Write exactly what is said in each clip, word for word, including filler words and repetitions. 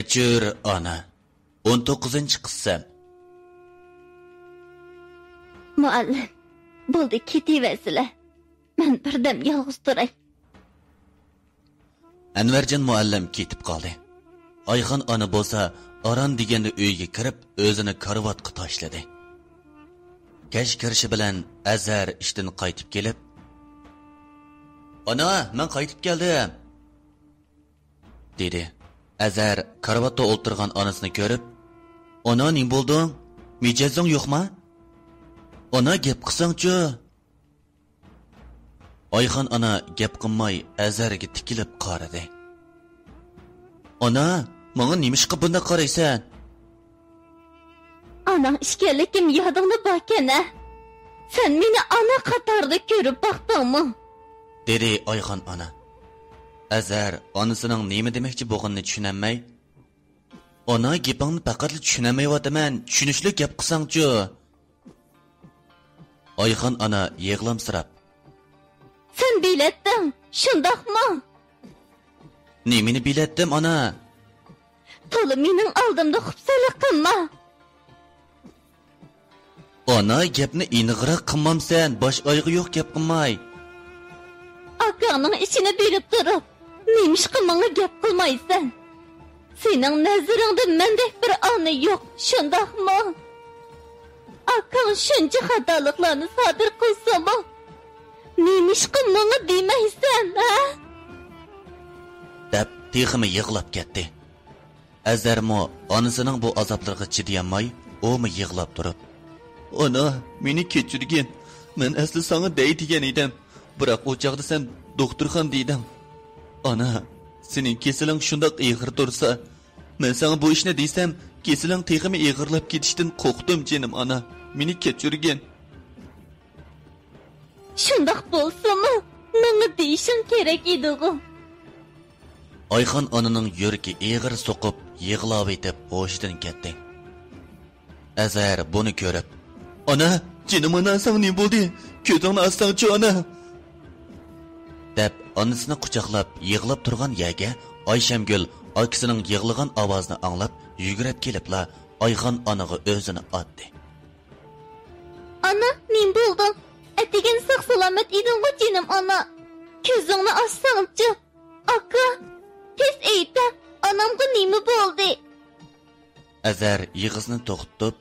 كەچۈر، ئانا. ئون توققۇزىنچى قىسىم. مۇئەللىم، بولدى، كېتىۋەرسىلە. مەن بىردەم يالغۇز تۇراي. ئەنۋەرجان مۇئەللىم كېتىپ قالدى. ئايخان ئانا بولسا ئاران دېگەندە ئۆيگە كىرىپ، ئۆزىنى كارىۋاتقا تاشلىدى. كەچ كىرىشى بىلەن ئەزھەر ئىشتىن قايتىپ كېلىپ، «ئانا، مەن قايتىپ كەلدىم!» دېدى. ئەزھەر كارىۋاتتا ئولتۇرغان ئانىسىنى كۆرۈپ، «ئانا، نېمە بولدۇڭ؟ مىجەزىڭ يوقما؟ ئانا، گەپ قىلساڭچۇ؟» ئايخان ئانا گەپ قىلماي ئەزھەرگە تىكىلىپ قارىدى. «ئانا، ماڭا نېمىشقا بۇنداق قارايسەن؟» «ئاناڭ ئىكەنلىكىم يادىڭدا باركەن-ھە؟ سەن مېنى ئانا قاتارىدا كۆرۈپ باقتىڭمۇ؟» دېدى ئايخان ئانا. ئەزھەر ئانىسىنىڭ نېمە دېمەكچى بولغىنىنى چۈشىنەلمەي، «ئانا، گېپىڭنى پەقەتلا چۈشىنەلمەيۋاتىمەن، چۈشىنىشلىك گەپ قىلساڭچۇ؟» ئايخان ئانا يىغلامسىراپ، «سەن بىلەتتىڭ، شۇنداقمۇ؟» «نېمىنى بىلەتتىم، ئانا؟» «تولا مېنىڭ ئالدىمدا خۇپسەنلىك قىلما.» «ئانا، گەپنى ئېنىقراق قىلمامسەن، باش ئايىغى يوق گەپ قىلماي.» «ئاكاڭنىڭ ئىشىنى بىلىپ تۇرۇپ، نېمىشقا ماڭا گەپ قىلمايسەن؟ سېنىڭ نەزىرىڭدە مەندەك بىر ئانا يوق، شۇنداقمۇ؟ ئاكاڭ شۇنچە خاتالىقلارنى سادىر قىلسىمۇ، نېمىشقا ماڭا دېمەيسەن، ھە؟» دەپ، تېخىمۇ يىغلاپ كەتتى. ئەزھەرمۇ ئانىسىنىڭ بۇ ئازابلىرىغا چىدىيالماي، ئۇمۇ يىغلاپ تۇرۇپ، «ئانا، مېنى كەچۈرگىن. مەن ئەسلى ساڭا دەي دېگەن ئىدىم. بىراق ئۇ چاغدا سەن دوختۇرخانىدا ئىدىڭ. ئانا، سېنىڭ كېسىلىڭ شۇنداق ئېغىر تۇرسا، مەن ساڭا بۇ ئىشنى دېسەم، كېسىلىڭ تېخىمۇ ئېغىرلاپ كېتىشتىن قورقتۇم، جېنىم ئانا. مېنى كەچۈرگىن.» «شۇنداق بولسىمۇ، ماڭا دېيىشىڭ كېرەك ئىدىغۇ.» ئايخان ئانىنىڭ يۈرىكى ئېغىر سوقۇپ، يىغلاۋېتىپ ھوشىدىن كەتتى. ئەزھەر بۇنى كۆرۈپ، «ئانا، جېنىم ئانا، ساڭا نېمە بولدى؟ كۆزۈڭنى ئاچساڭچۇ، ئانا!» دەپ، ئانىسىنى قۇچاقلاپ يىغلاپ تۇرغان يەرگە ئايشەمگۈل ئاكىسىنىڭ يىغلىغان ئاۋازىنى ئاڭلاپ، يۈگۈرۈپ كېلىپلا ئايخان ئانىغا ئۆزىنى ئاتتى. «ئانا، نېمە بولدۇڭ؟ ئەتىگەن ساق-سالامەت ئىدىڭغۇ، جېنىم ئانا؟ كۆزۈڭنى ئاچساڭچۇ؟ ئاكا، تېز ئېيتە، ئانامغا نېمە بولدى؟» ئەزھەر يىغىسىنى توختىتىپ،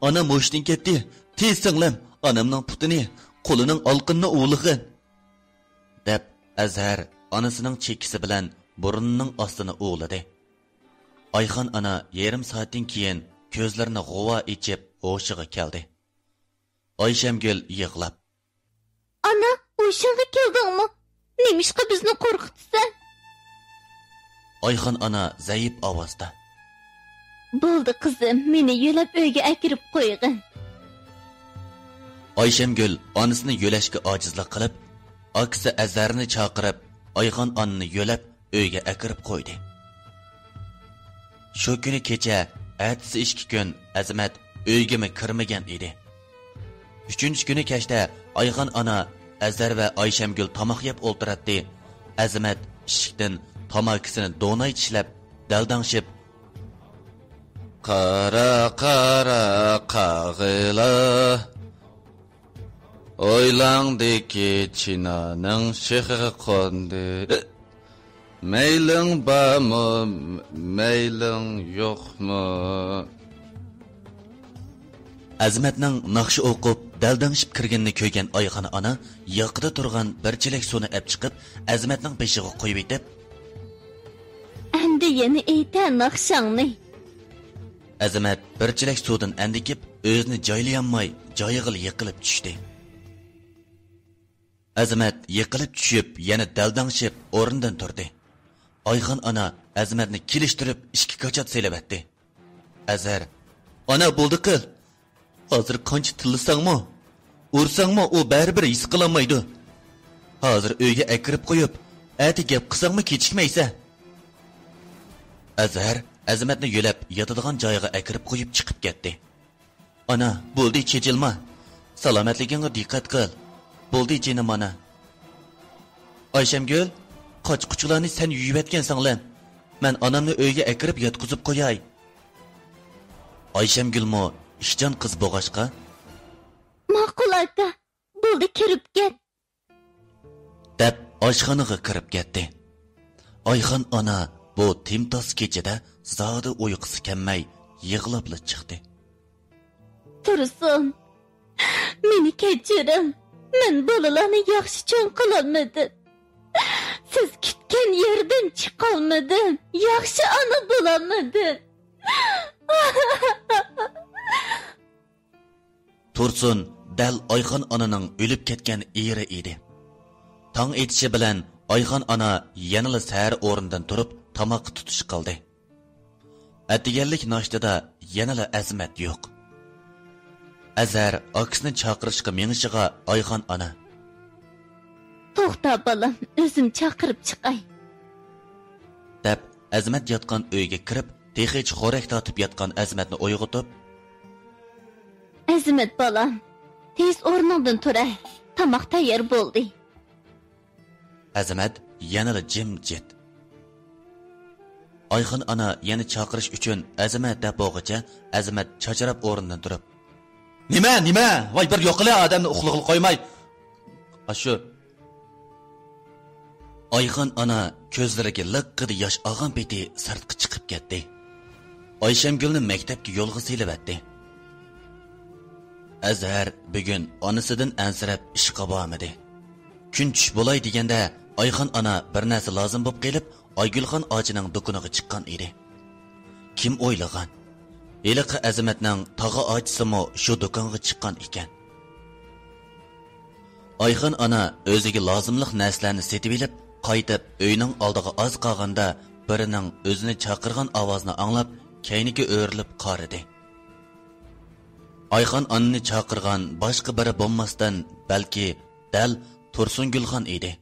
«ئانام ھوشتىن كەتتى، تېز سىڭلىم، ئانامنىڭ پۇتىنى، قولىنىڭ ئالىقىنىنى ئۇۋىلىغىن.» دەپ، ئەزھەر ئانىسىنىڭ چېكىسى بىلەن بۇرنىنىڭ ئاستىنى ئۇۋىلىدى. ئايخان ئانا يېرىم سائەتتىن كېيىن كۆزلىرىنى غۇۋا ئېچىپ ھوشىغا كەلدى. ئايشەمگۈل يىغلاپ، «ئانا، ھوشۇڭغا كەلدىڭمۇ؟ نېمىشقا بىزنى قورقۇتىسەن؟» ئايخان ئانا زەئىپ ئاۋازدا، «بولدى قىزىم، مېنى يۆلەپ ئۆيگە ئەكىرىپ قويغىن.» ئايشەمگۈل ئانىسىنى يۆلەشكە ئاجىزلىق قىلىپ، ئاكىسى ئەزھەرنى چاقىرىپ، ئايخان ئانىنى يۆلەپ ئۆيگە ئەكىرىپ قويدى. شۇ كۈنى كېچە، ئەتىسى ئىككى كۈن ئەزىمەت ئۆيگىمۇ كىرمىگەن ئىدى. ئۈچىنچى كۈنى كەچتە ئايخان ئانا، ئەزھەر ۋە ئايشەمگۈل تاماق يەپ ئولتۇراتتى. ئەزىمەت ئىشىكتىن تاماكىسىنى دوناي چىشلەپ، دەلدەڭشىپ، «قارا، قارا، قاغىلا! ئويلاڭدىكى چىنانىڭ شېخىغا قوندى. مەيلىڭ بارمۇ، مەيلىڭ يوقمۇ؟» ئەزىمەتنىڭ ناخشا ئوقۇپ، دەلدەڭشىپ كىرگىنىنى كۆرگەن ئايخان ئانا ياقىدا تۇرغان بىر چېلەك سۇنى ئەپ چىقىپ، ئەزىمەتنىڭ بېشىغا قۇيۇۋېتىپ، «ئەمدى يەنە ئېيتە ناخشاڭنى.» ئەزىمەت بىر چېلەك سۇدىن ئەندىكىپ، ئۆزىنى جايلىيالماي، جايىغىلا يىقىلىپ چۈشتى. ئەزىمەت يىقىلىپ چۈشۈپ، يەنە دەلدەڭشىپ ئورنىدىن تۇردى. ئايخان ئانا ئەزىمەتنى كېلىشتۈرۈپ ئىككى كاچات سېلىۋەتتى. ئەزھەر، «ئانا، بولدى قىل. ھازىر قانچە تىللىساڭمۇ، ئۇرساڭمۇ ئۇ بەرىبىر ھېس قىلالمايدۇ. ھازىر ئۆيگە ئەكىرىپ قويۇپ، ئەتە گەپ قىلساڭمۇ كېچىكمەيسەن.» ئەزھەر ئەزىمەتنى يۆلەپ ياتىدىغان جايىغا ئەكىرىپ قويۇپ چىقىپ كەتتى. «ئانا، بولدى، چېچىلما. سالامەتلىكىڭگە دىققەت قىل. بولدى، جېنىم ئانا.» «ئايشەمگۈل، قاچا-قۇچىلارنى سەن يۇيۇۋەتكەن سىڭلىم. مەن ئانامنى ئۆيگە ئەكىرىپ ياتقۇزۇپ قوياي. ئايشەمگۈلمۇ ئىشچان قىز بولغاچقا، ماقۇل ئاكا، بولدى، كىرىپ كەت. دەپ ئاشخانىغا كىرىپ كەتتى. ئايخان ئانا بۇ تىمتاس كېچىدە زادى ئۇيقۇسى كەلمەي يىغلاپلا چىقتى. تۇرسۇن، مېنى كەچۈرۈڭ. مەن بالىلارنى ياخشى چوڭ قىلالمىدىم. سىز كۈتكەن يەردىن چىقالمىدىم. ياخشى ئانا بولالمىدىم. تۇرسۇن دەل ئايخان ئانىنىڭ ئۆلۈپ كەتكەن ئېرى ئىدى. تاڭ ئېتىشى بىلەن ئايخان ئانا يەنىلا سەھەر ئورنىدىن تۇرۇپ تاماققا تۇتۇش قىلدى. ئەتىگەنلىك ناشتىدا يەنىلا ئەزىمەت يوق. ئەزھەر ئاكىسىنى چاقىرىشقا مېڭىشىغا ئايخان ئانا، توختا بالام، ئۆزۈم چاقىرىپ چىقاي، دەپ ئەزىمەت ياتقان ئۆيگە كىرىپ، تېخىچە خورەك تارتىپ ياتقان ئەزىمەتنى ئويغىتىپ، ئەزىمەت بالام، تېز ئورنۇڭدىن تۇرە، تاماق تەييار بولدى. ئەزىمەت يەنىلا جىمجىت. ئايخان ئانا يەنە چاقىرىش ئۈچۈن ئەزىمەت دەپ بولغۇچە، ئەزىمەت چاچراپ ئورنىدىن تۇرۇپ، نېمە، نېمە؟ ۋاي، بىر يوقىلى ئادەمنى ئۇخلىغىلى قويماي. ئاشۇ ئايخان ئانا كۆزلىرىگە لىققىدە ياش ئالغان پېتى سىرتقا چىقىپ كەتتى. ئايشەمگۈلنى مەكتەپكە يولغا سېلىۋەتتى. ئەزھەر بۈگۈن ئانىسىدىن ئەنسىرەپ ئىشقا بارمىدى. كۈن چۈش بولاي دېگەندە، ئايخان ئانا بىر نەرسە لازىم بولۇپ قېلىپ، ئايگۈلخان ئاچىنىڭ دۇكىنىغا چىققان ئىدى. كىم ئويلىغان، ھېلىقى ئەزىمەتنىڭ تاغا ئاچىسىمۇ شۇ دۇكانغا چىققان ئىكەن. ئايخان ئانا ئۆزىگە لازىملىق نەرسىلەرنى سېتىۋېلىپ، قايتىپ ئۆينىڭ ئالدىغا ئاز قالغاندا، بىرىنىڭ ئۆزىنى چاقىرغان ئاۋازىنى ئاڭلاپ، كەينىگە ئۆرۈلۈپ قارىدى. ئايخان ئانىنى چاقىرغان باشقا بىرى بولماستىن، بەلكى دەل تۇرسۇنگۈلخان ئىدى.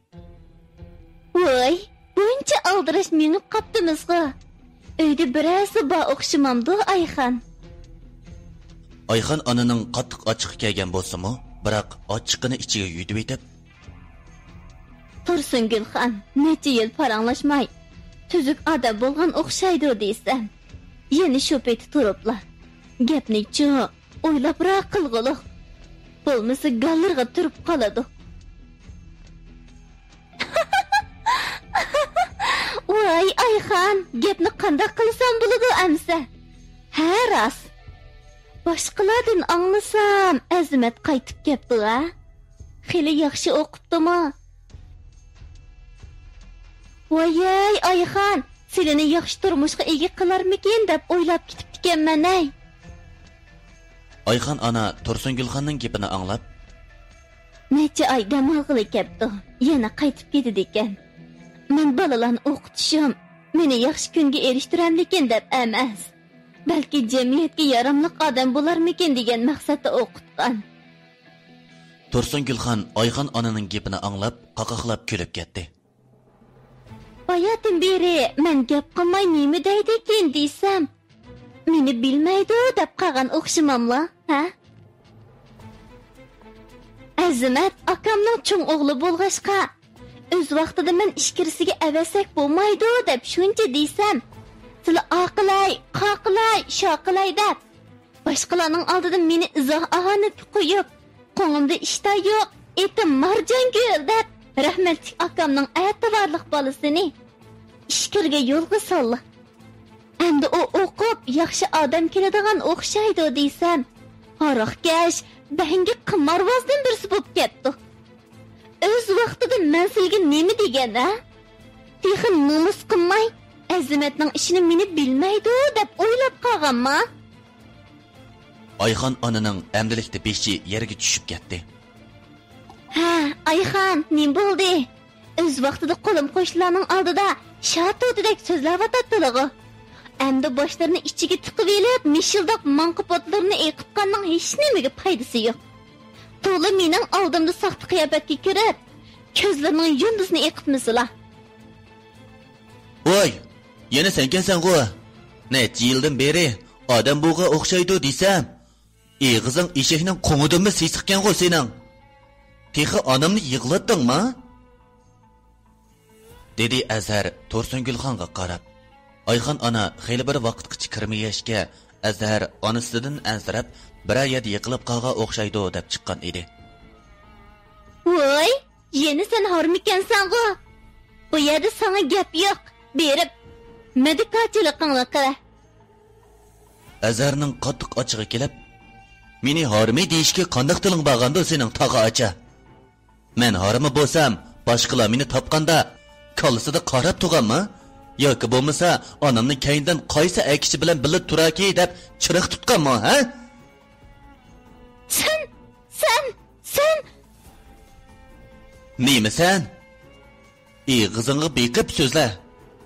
ۋاي، بۇنچە ئالدىراش مېڭىپ قاپتىمىزغۇ. ئۆيدە بىرەرسى بار ئوخشىمامدۇ، ئايخان؟ ئايخان ئانىنىڭ قاتتىق ئاچچىقى كەلگەن بولسىمۇ، بىراق ئاچچىقىنى ئىچىگە يۇتۇۋېتىپ، تۇرسۇنگۈلخان نەچچە يىل پاراڭلاشماي، تۈزۈك ئادەم بولغان ئوخشايدۇ دېسەم، يەنە شۇ پېتى تۇرۇپلا، گەپنىچۇ ئويلاپراق قىلغۇلۇق. بولمىسا گاللىرىغا تۈرۈپ قالىدۇ. ۋاي ئايخان، گەپنى قانداق قىلسام بولىدۇ ئەمسە؟ ھە، راست. باشقىلاردىن ئاڭلىسام، ئەزىمەت قايتىپ كەپتۇ ھە؟ خېلى ياخشى ئوقۇپتۇمۇ؟ ۋايەي ئايخان، سىلىنى ياخشى تۇرمۇشقا ئىگە قىلارمىكىن دەپ ئويلاپ كېتىپتىكەنمەن ھەي. ئايخان ئانا تۇرسۇنگۈلخاننىڭ گېپىنى ئاڭلاپ، نەچچە ئاي دەم ئالغىلى كەپتۇ، يەنە قايتىپ كېتىدىكەن. مەن بالىلارنى ئوقۇتۇشۇم، مېنى ياخشى كۈنگە ئېرىشتۈرەمدىكىن دەپ ئەمەس، بەلكى جەمئىيەتكە ياراملىق ئادەم بولارمىكىن دېگەن مەقسەتتە ئوقۇتقان. تۇرسۇنگۈلخان ئايخان ئانىنىڭ گېپىنى ئاڭلاپ، قاقاقلاپ كۈلۈپ كەتتى. باياتىن بېرى مەن گەپ قىلماي نېمە دەيدىكىن دېسەم، مېنى بىلمەيدۇ دەپ قالغان ئوخشىماملا، ھە؟ ئەزىمەت ئاكامنىڭ چوڭ ئوغلى بولغاچقا، ئۆز ۋاقتىدا مەن ئىچكىرىسىگە ئەۋەتسەك بولمايدۇ دەپ شۇنچە دېسەم، سىلى ئاقىلاي، قاقىلاي، شاقىلاي دەپ، باشقىلارنىڭ ئالدىدا مېنى ئىزاھ ئاھانەتكە قويۇپ، قوڭۇمدا ئىشتا يوق، ئېتىم مارجانگۈل دەپ، رەھمەتلىك ئاكامنىڭ ئەتىۋارلىق بالىسىنى ئىچكىرىگە يولغا ساللا. ئەمدى ئۇ ئوقۇپ، ياخشى ئادەم كېلىدىغان ئوخشايدۇ دېسەم، ھاراقكەش، بەڭگى قىمارۋازدىن بىرسى بولۇپ كەپتۇ. ئۆز ۋاقتىدا مەن سىلىگە نېمە دېگەن، ھە؟ تېخى نومۇس قىلماي، ئەزىمەتنىڭ ئىشىنى مېنى بىلمەيدۇ دەپ ئويلاپ قالغانما؟ ئايخان ئانىنىڭ ئەمدىلىكتە بېشى يەرگە چۈشۈپ كەتتى. ھە، ئايخان، نېمە بولدى؟ ئۆز ۋاقتىدا قولۇم قوشنىلارنىڭ ئالدىدا شاتۇتىدەك سۆزلەۋاتاتتىلىغۇ. ئەمدى باشلىرىنى ئىچىگە تىقىۋېلىپ، مىشىلداق ماڭقا پوتلىرىنى ئېقىتقاننىڭ ھېچنېمىگە پايدىسى يوق. تولا مېنىڭ ئالدىمدا ساختا قىياپەتكە كىرىپ، كۆزلىرىنىڭ يۇندىسىنى ئېقىتمىسىلا. ۋاي، يەنە سەنكەنسەنغۇ؟ نەچچە يىلدىن بېرى ئادەم بوغا ئوخشايدۇ دېسەم، ئېغىزىڭ ئېشەكنىڭ قوڭىدىنمۇ سېسىقكەنغۇ سېنىڭ. تېخى ئانامنى يىغلاتتىڭما؟ دېدى ئەزھەر تۇرسۇنگۈلخانغا قاراپ. ئايخان ئانا خېلى بىر ۋاقىتقىچە كىرمىگەچكە، ئەزھەر ئانىسىدىن ئەنسىرەپ، بىرەر يەردە يىقىلىپ قالغان ئوخشايدۇ دەپ چىققان ئىدى. ۋوي، يەنە سەن ھارمىكەنسەنغۇ؟ بۇ يەردە ساڭا گەپ يوق. بېرىپ، مېدىكالچىلىقىڭنى قىلە. ئەزھەرنىڭ قاتتىق ئاچچىقى كېلىپ، مېنى ھارمى دېيىشكە قانداق تىلىڭ بارغاندۇ سېنىڭ، تاغا ئاچا؟ مەن ھارمى بولسام، باشقىلار مېنى تاپقاندا كاللىسىدا قاراپ تۇرغانمۇ؟ ياكى بولمىسا ئانامنىڭ كەينىدىن قايسى ئەركىچى بىلەن بىللە تۇراكى دەپ چىراغ تۇتقانمۇ، ھە؟ سەن، سەن، سەن! نېمە سەن؟ ئېغىزىڭغا بېقىپ سۆزلە.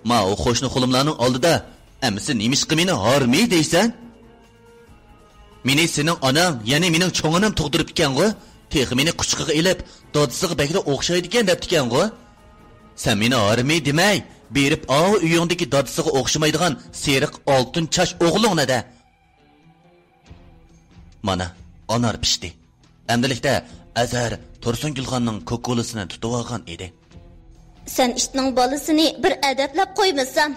ماۋۇ قوشنا خۇلۇملارنىڭ ئالدىدا ئەمىسە نېمىشقا مېنى ھارمى دەيسەن؟ مېنى سېنىڭ ئاناڭ، يەنى مېنىڭ چوڭ ئانام تۇغدۇرۇپتىكەنغۇ؟ تېخى مېنى قۇچىقىغا ئېلىپ، دادىسىغا بەكلا ئوخشايدىكەن دەپتىكەنغۇ؟ سەن مېنى ھارمى دېمەي، بېرىپ ئاۋۇ ئۆيۈڭدىكى دادىسىغا ئوخشىمايدىغان سېرىق ئالتۇن چاچ ئوغلۇڭنى دە. مانا، ئانار پىشتى. ئەمدىلىكتە ئەزھەر تۇرسۇنگۈلخاننىڭ كوكۇلىسىنى تۇتۇۋالغان ئىدى. سەن ئىتنىڭ بالىسىنى بىر ئەدەپلەپ قويمىسام!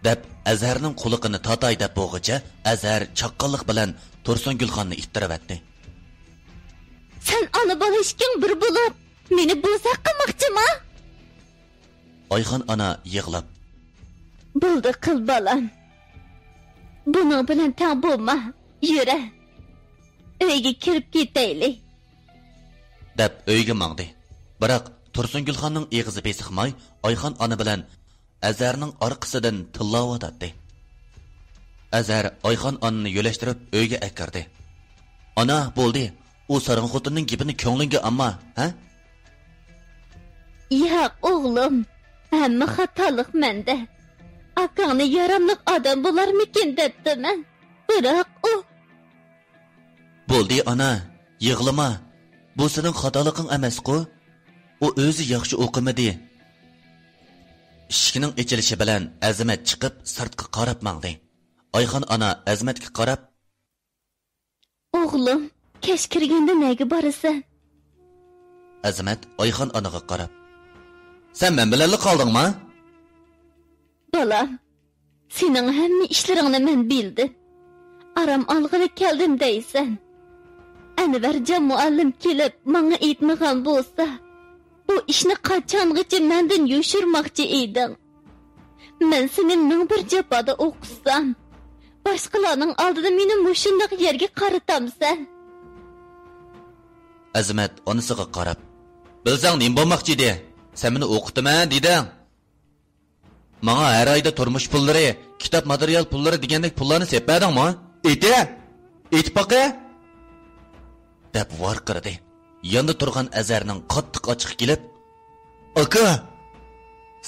دەپ، ئەزھەرنىڭ قۇلىقىنى تاتاي دەپ بولغۇچە، ئەزھەر چاققانلىق بىلەن تۇرسۇنگۈلخاننى ئىتتىرىۋەتتى. سەن ئانا بالا ئىككىڭ بىر بولۇپ، مېنى بوزەك قىلماقچىما؟ ئايخان ئانا يىغلاپ. بولدى قىل بالام. بۇنىڭ بىلەن تەڭ بولما، يۈرە. ئۆيگە كىرىپ كېتەيلى. دەپ ئۆيگە ماڭدى. بىراق تۇرسۇنگۈلخاننىڭ ئېغىزى بېسىقماي، ئايخان ئانا بىلەن ئەزھەرنىڭ ئارقىسىدىن تىللاۋاتاتتى. ئەزھەر ئايخان ئانىنى يۆلەشتۈرۈپ ئۆيگە ئەكىردى. ئانا، بولدى، ئۇ ساراڭ خوتۇننىڭ گېپىنى كۆڭلۈڭگە ئالما، ھە؟ ياق، ئوغلۇم، ھەممە خاتالىق مەندە. ئاكاڭنى ياراملىق ئادەم بولارمىكىن دەپتىمەن. بىراق ئۇ. بولدى، ئانا، يىغلىما. بۇ سېنىڭ خاتالىقىڭ ئەمەسقۇ؟ ئۇ ئۆزى ياخشى ئوقۇمىدى. ئىشىكنىڭ ئېچىلىشى بىلەن ئەزىمەت چىقىپ، سىرتقا قاراپ ماڭدى. ئايخان ئانا ئەزىمەتكە قاراپ، ئوغلۇم، كەچ كىرگەندە نەگە بارىسەن؟ ئەزىمەت ئايخان ئانىغا قاراپ، سەن مەن بىلەنلا قالدىڭما؟ بالام، سېنىڭ ھەممە ئىشلىرىڭنى مەن بىلدىم. ئارام ئالغىلى كەلدىم دەيسەن. ئەنۋەرجان مۇئەللىم كېلىپ ماڭا ئېيتمىغان بولسا، بۇ ئىشنى قاچانغىچە مەندىن يوشۇرماقچى ئىدىڭ؟ مەن سېنى مىڭ بىر جاپادا ئوقۇتسام، باشقىلارنىڭ ئالدىدا مېنى مۇشۇنداق يەرگە قارىتامسەن؟ ئەزىمەت ئانىسىغا قاراپ، بىلسەڭ نېمە بولماقچى ئىدى؟ سەن مېنى ئوقۇتىمەن دېدىڭ. ماڭا ھەر ئايدا تۇرمۇش پۇللىرى، كىتاب ماتېرىيال پۇللىرى دېگەندەك پۇللارنى سېلىپ بەردىڭمۇ؟ ئېيتە! ئېيتىپ باقە! دەپ ۋارقىرىدى. ياندا تۇرغان ئەزھەرنىڭ قاتتىق ئاچچىقى كېلىپ، ئاكا!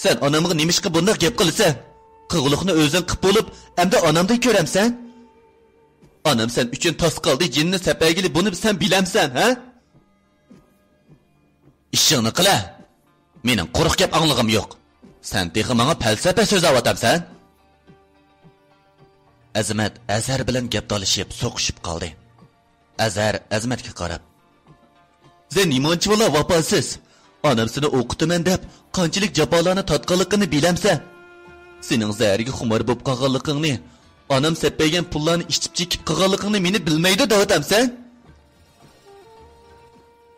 سەن ئانامغا نېمىشقا بۇنداق گەپ قىلىسەن؟ قىلغۇلۇقنى ئۆزۈڭ قىپ بولۇپ، ئەمدى ئانامدىن كۆرەمسەن؟ ئانام سەن ئۈچۈن تاس قالدى، جېنىنى سەپ بەرگىلى، بۇنى سەن بىلەمسەن، ھە؟ ئىشىڭنى قىلە! مېنىڭ قۇرۇق گەپ ئاڭلىغۇم يوق. سەن تېخى ماڭا پەلسەپە سۆزلەۋاتامسەن؟ ئەزىمەت ئەزھەر بىلەن گەپ تالىشىپ، سوقۇشۇپ قالدى. ئەزھەر ئەزىمەتكە قاراپ، سەن نېمانچىۋالا ۋاپاسىز؟ ئانام سېنى ئوقۇتىمەن دەپ قانچىلىك جاپالارنى تارتقانلىقىنى بىلەمسەن؟ سېنىڭ زەھەرگە خۇمار بولۇپ قالغانلىقىڭنى، ئانام سەپ بەرگەن پۇللارنى ئىچىپ چېكىپ قىلغانلىقىڭنى مېنى بىلمەيدۇ دەۋاتامسەن؟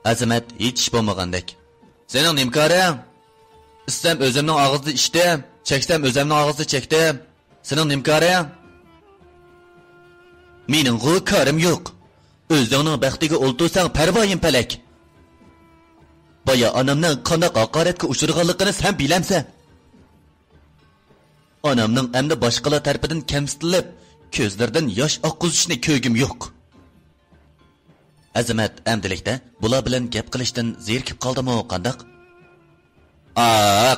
ئەزىمەت ھېچ ئىش بولمىغاندەك، سېنىڭ نېمە كارىڭ؟ ئىچسەم ئۆزۈمنىڭ ئاغزىدا ئىچتىم، چەكسەم ئۆزۈمنىڭ ئاغزىدا چەكتىم. سېنىڭ نېمە كارىڭ؟ مېنىڭغۇ كارىم يوق. ئۆزۈڭنىڭ بەختىگە ئولتۇرساڭ پەرۋايىم پەلەك. بايا ئانامنىڭ قانداق ھاقارەتكە ئۇچرىغانلىقىنى سەن بىلەمسەن؟ ئانامنىڭ ئەمدى باشقىلار تەرىپىدىن كەمسىتىلىپ، كۆزلىرىدىن ياش ئاققۇزۇشىنى كۆرگۈم يوق. ئەزىمەت ئەمدىلىكتە بۇلار بىلەن گەپ قىلىشتىن زېرىكىپ قالدىمۇ قانداق؟ ئا،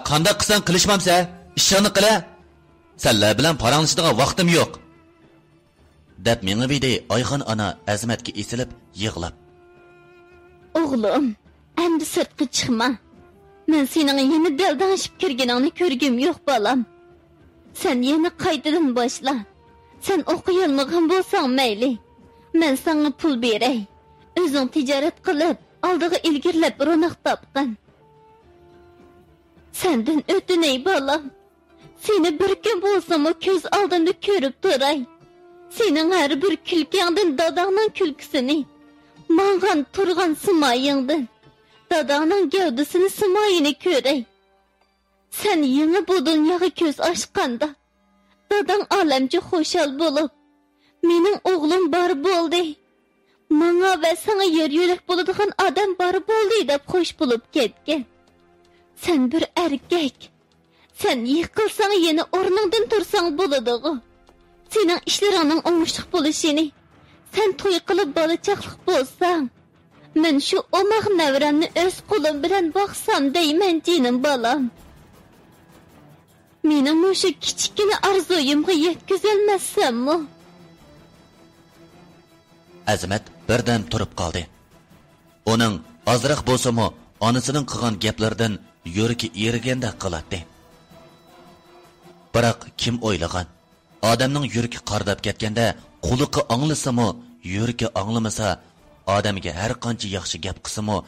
قانداق قىلساڭ قىلىشمامسە؟ ئىشىڭنى قىلە! سەنلەر بىلەن پاراڭلىشىدىغان ۋاقتىم يوق! دەپ مېڭىۋىدى ئايخان ئانا ئەزىمەتكە ئېسىلىپ يىغلاپ. ئوغلۇم، ئەمدى سىرتقا چىقما. مەن سېنىڭ يەنە دەلدەڭشىپ كىرگىنىڭنى كۆرگۈم يوق، بالام. سەن يەنە قايتىدىن باشلا. سەن ئوقۇيالمىغان بولساڭ مەيلى. مەن ساڭا پۇل بېرەي. ئۆزۈڭ تىجارەت قىلىپ، ئالدىغا ئىلگىرىلەپ روناق تاپقىن. سەندىن ئۆتۈنەي، بالام. سېنى بىر كۈن بولسىمۇ كۆز ئالدىمدا كۆرۈپ تۇراي. سېنىڭ ھەر بىر كۈلكەڭدىن داداڭنىڭ كۈلكىسىنى، ماڭغان تۇرغان سىمايىڭدىن داداڭنىڭ گەۋدىسىنى، سىمايىنى كۆرەي. سەن يېڭى بۇ دۇنياغا كۆز ئاچقاندا، داداڭ ئالەمچە خۇشال بولۇپ، مېنىڭ ئوغلۇم بار بولدى، ماڭا ۋە ساڭا يار يۆلەك بولىدىغان ئادەم بار بولدى دەپ خوش بولۇپ كەتكەن. سەن بىر ئەركەك. سەن يىقىلساڭ يەنە ئورنۇڭدىن تۇرساڭ بولىدىغۇ. سېنىڭ ئىشلىرىڭنىڭ ئوڭۇشلۇق بولۇشىنى، سەن توي قىلىپ بالا چاقلىق بولساڭ، مەن شۇ ئوماق نەۋرەمنى ئۆز قولۇم بىلەن باقسام دەيمەن، جېنىم بالام. مېنىڭ مۇشۇ كىچىككىنە ئارزۇيۇمغا يەتكۈزەلمەسسەممۇ. ئەزىمەت بىردەم تۇرۇپ قالدى. ئۇنىڭ ئازراق بولسىمۇ ئانىسىنىڭ قىلغان گەپلىرىدىن يۈرىكى ئېرىگەندەك قىلاتتى. بىراق كىم ئويلىغان، ئادەمنىڭ يۈرىكى قارىداپ كەتكەندە قۇلىقى ئاڭلىسىمۇ، يۈرىكى ئاڭلىمىسا، ئادەمگە ھەر قانچە ياخشى گەپ قىلسىمۇ،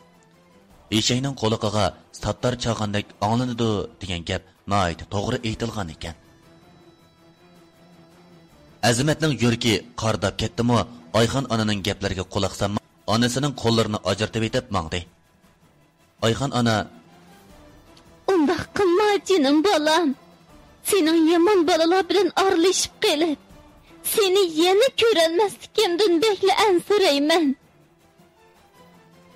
ئېشەكنىڭ قۇلىقىغا ساتتار چالغاندەك ئاڭلىنىدۇ دېگەن گەپ ناھايىتى توغرا ئېيتىلغان ئىكەن. ئەزىمەتنىڭ يۈرىكى قارىداپ كەتتىمۇ، ئايخان ئانىنىڭ گەپلىرىگە قۇلاق سالماي، ئانىسىنىڭ قوللىرىنى ئاجرىتىۋېتىپ ماڭدى. ئايخان ئانا، ئۇنداق قىلما، جېنىم بالام. سېنىڭ يامان بالىلار بىلەن ئارىلىشىپ قېلىپ، سېنى يەنە كۆرەلمەسلىكىمدىن بەكلا ئەنسىرەيمەن.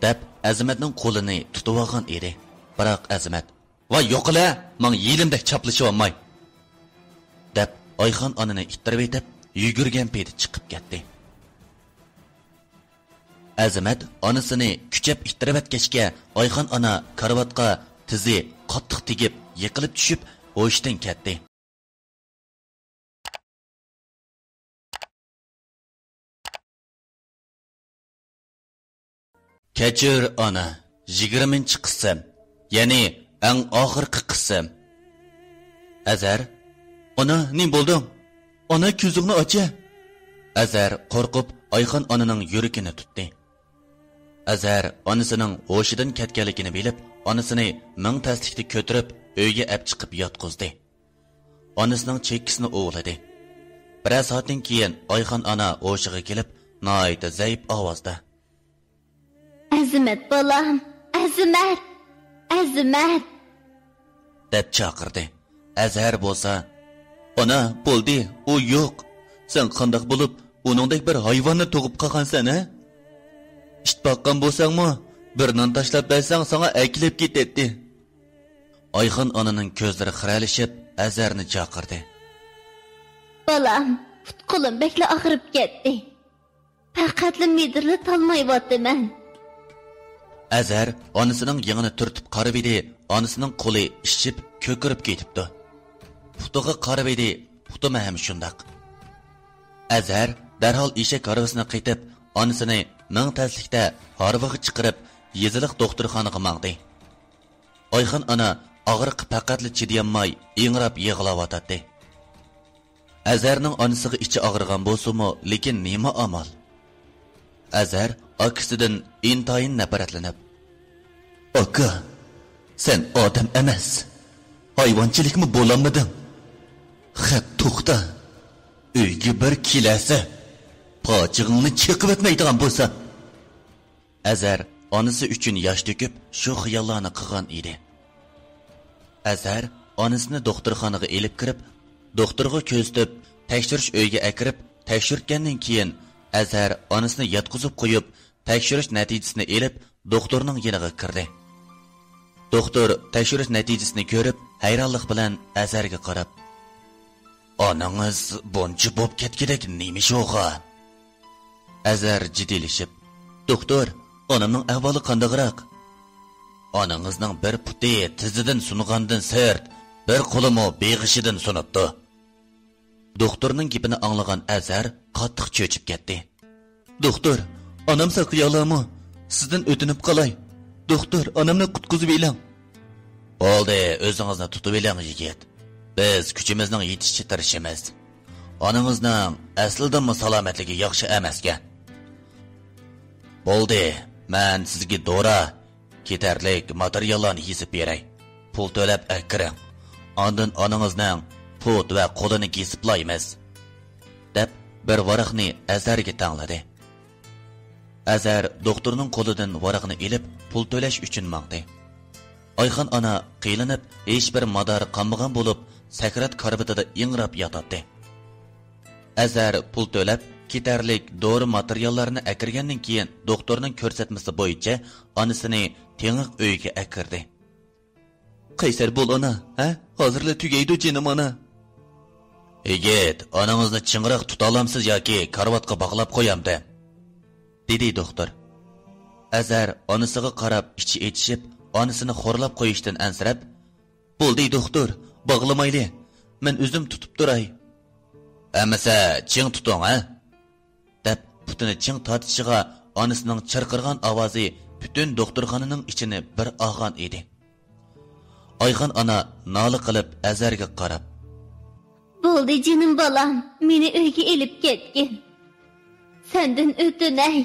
دەپ، ئەزىمەتنىڭ قولىنى تۇتۇۋالغان ئىدى. بىراق ئەزىمەت، ۋاي يوقىلە، ماڭا يېلىمدەك چاپلىشىۋالماي! دەپ، ئايخان ئانىنى ئىتتىرىۋېتىپ، يۈگۈرگەن پېتى چىقىپ كەتتى. ئەزىمەت ئانىسىنى كۈچەپ ئىتتىرىۋەتكەچكە، ئايخان ئانا كارىۋاتقا تىزى قاتتىق تېگىپ، يىقىلىپ چۈشۈپ، ھوشىدىن كەتتى. كەچۈر، ئانا، يىگىرمىنچى قىسىم، يەنى ئەڭ ئاخىرقى قىسىم. ئەزھەر، ئانا، نېمە بولدۇڭ؟ ئانا، كۆزۈڭنى ئاچە! ئەزھەر قورقۇپ ئايخان ئانىنىڭ يۈرىكىنى تۇتتى. ئەزھەر ئانىسىنىڭ ھوشىدىن كەتكەنلىكىنى بىلىپ، ئانىسىنى مىڭ تەسلىكتە كۆتۈرۈپ، ئۆيگە ئەپ چىقىپ ياتقۇزدى. ئانىسىنىڭ چېكىسىنى ئۇۋىلىدى. بىرەر سائەتتىن كېيىن ئايخان ئانا ھوشىغا كېلىپ، ناھايىتى زەئىپ ئاۋازدا، ئەزىمەت بالام، ئەزىمەت، ئەزىمەت! دەپ چاقىردى. ئەزھەر بولسا، ئانا، بولدى، ئۇ يوق. سەن قانداق بولۇپ ئۇنىڭدەك بىر ھايۋاننى تۇغۇپ قالغانسەن، ھە؟ ئىت باققان بولساڭمۇ، بىر نان تاشلاپ بەرسەڭ ساڭا ئەكېلىپ كېتەتتى. ئايخان ئانىنىڭ كۆزلىرى خىرەلىشىپ، ئەزھەرنى چاقىردى. بالام، پۇت-قولۇم بەكلا ئاغرىپ كەتتى. پەقەتلا مىدىرلىتالمايۋاتىمەن. ئەزھەر ئانىسىنىڭ يېڭىنى تۈرتۈپ قارىۋىدى، ئانىسىنىڭ قولى ئىششىپ، كۆكىرىپ كېتىپتۇ. پۇتىغا قارىۋىدى، پۇتىمۇ ھەم شۇنداق. ئەزھەر دەرھال ئېشەك ھارۋىسىنى قېتىپ، ئانىسىنى مىڭ تەسلىكتە ھارۋىغا چىقىرىپ، يېزىلىق دوختۇرخانىغا ماڭدى. ئايخان ئانا ئاغرىققا پەقەتلا چىدىيالماي، ئىڭراپ يىغلاۋاتاتتى. ئەزھەرنىڭ ئانىسىغا ئىچى ئاغرىغان بولسىمۇ، لېكىن نېمە ئامال؟ ئەزھەر ئاكىسىدىن ئىنتايىن نەپرەتلىنىپ، ئاكا، سەن ئادەم ئەمەس، ھايۋانچىلىكمۇ بولالمىدىڭ. خەپ توختا، ئۆيگە بىر كېلەسە، پاجىقىڭنى چېقىۋەتمەيدىغان بولسام. ئەزھەر ئانىسى ئۈچۈن ياش تۆكۈپ، شۇ خىياللارنى قىلغان ئىدى. ئەزھەر ئانىسىنى دوختۇرخانىغا ئېلىپ كىرىپ، دوختۇرغا كۆرسىتىپ، تەكشۈرۈش ئۆيىگە ئەكىرىپ، تەكشۈرتكەندىن كېيىن، ئەزھەر ئانىسىنى ياتقۇزۇپ قويۇپ، تەكشۈرۈش نەتىجىسىنى ئېلىپ، دوختۇرنىڭ يېنىغا كىردى. دوختۇر تەكشۈرۈش نەتىجىسىنى كۆرۈپ، ھەيرانلىق بىلەن ئەزھەرگە قاراپ، ئانىڭىز بۇنچە بوپ كەتكۈدەك نېمە ئىش بولغان؟ ئەزھەر جىددىيلىشىپ، دوختۇر، ئانامنىڭ ئەھۋالى قانداقراق؟ ئانىڭىزنىڭ بىر پۇتى تىزىدىن سۇنغاندىن سىرت، بىر قولىمۇ بېغىشىدىن سۇنۇپتۇ. دوختۇرنىڭ گېپىنى ئاڭلىغان ئەزھەر قاتتىق چۆچۈپ كەتتى. دوختۇر، ئانام ساقىيالامۇ؟ سىزدىن ئۆتۈنۈپ قالاي. دوختۇر، ئانامنى قۇتقۇزۇۋېلىڭ. بولدى، ئۆزىڭىزنى تۇتۇۋېلىڭ، يىگىت. بىز كۈچىمىزنىڭ يېتىشىچە تىرىشىمىز. ئانىڭىزنىڭ ئەسلىدىنمۇ سالامەتلىكى ياخشى ئەمەسكەن. بولدى، مەن سىزگە دورا، كېتەرلىك ماتېرىياللارنى يېزىپ بېرەي. پۇل تۆلەپ ئەكىرىڭ. ئاندىن ئانىڭىزنىڭ پۇت ۋە قولىنى كېسىپلايمىز، دەپ بىر ۋاراقنى ئەزھەرگە تەڭلىدى. ئەزھەر دوختۇرنىڭ قولىدىن ۋاراقنى ئېلىپ، پۇل تۆلەش ئۈچۈن ماڭدى. ئايخان ئانا قىينىلىپ، ھېچبىر مادارى قانمىغان بولۇپ، سەكرات كارىۋىتىدا ئىڭراپ ياتاتتى. ئەزھەر پۇل تۆلەپ، كېتەرلىك دورا ماتېرىياللارنى ئەكىرگەندىن كېيىن، دوختۇرنىڭ كۆرسەتمىسى بويىچە ئانىسىنى تېڭىق ئۆيگە ئەكىردى. قەيسەر بول، ئانا، ھە؟ ھازىرلا تۈگەيدۇ، جېنىم ئانا. يىگىت، ئانىڭىزنى چىڭراق تۇتالامسىز ياكى كارىۋاتقا باغلاپ قويامدىم؟ دېدى دوختۇر. ئەزھەر ئانىسىغا قاراپ ئىچى ئېچىشىپ، ئانىسىنى خورلاپ قويۇشتىن ئەنسىرەپ، بولدى دوختۇر، باغلىمايلى، مەن ئۆزۈم تۇتۇپ تۇراي. ئەمىسە چىڭ تۇتۇڭ، ھە؟ دەپ پۇتىنى چىڭ تارتىشىغا، ئانىسىنىڭ چىرقىرىغان ئاۋازى پۈتۈن دوختۇرخانىنىڭ ئىچىنى بىر ئالغان ئىدى. ئايخان ئانا نالە قىلىپ ئەزھەرگە قاراپ، بولدى جېنىم بالام، مېنى ئۆيگە ئېلىپ كەتكىن. سەندىن ئۆتۈنەي.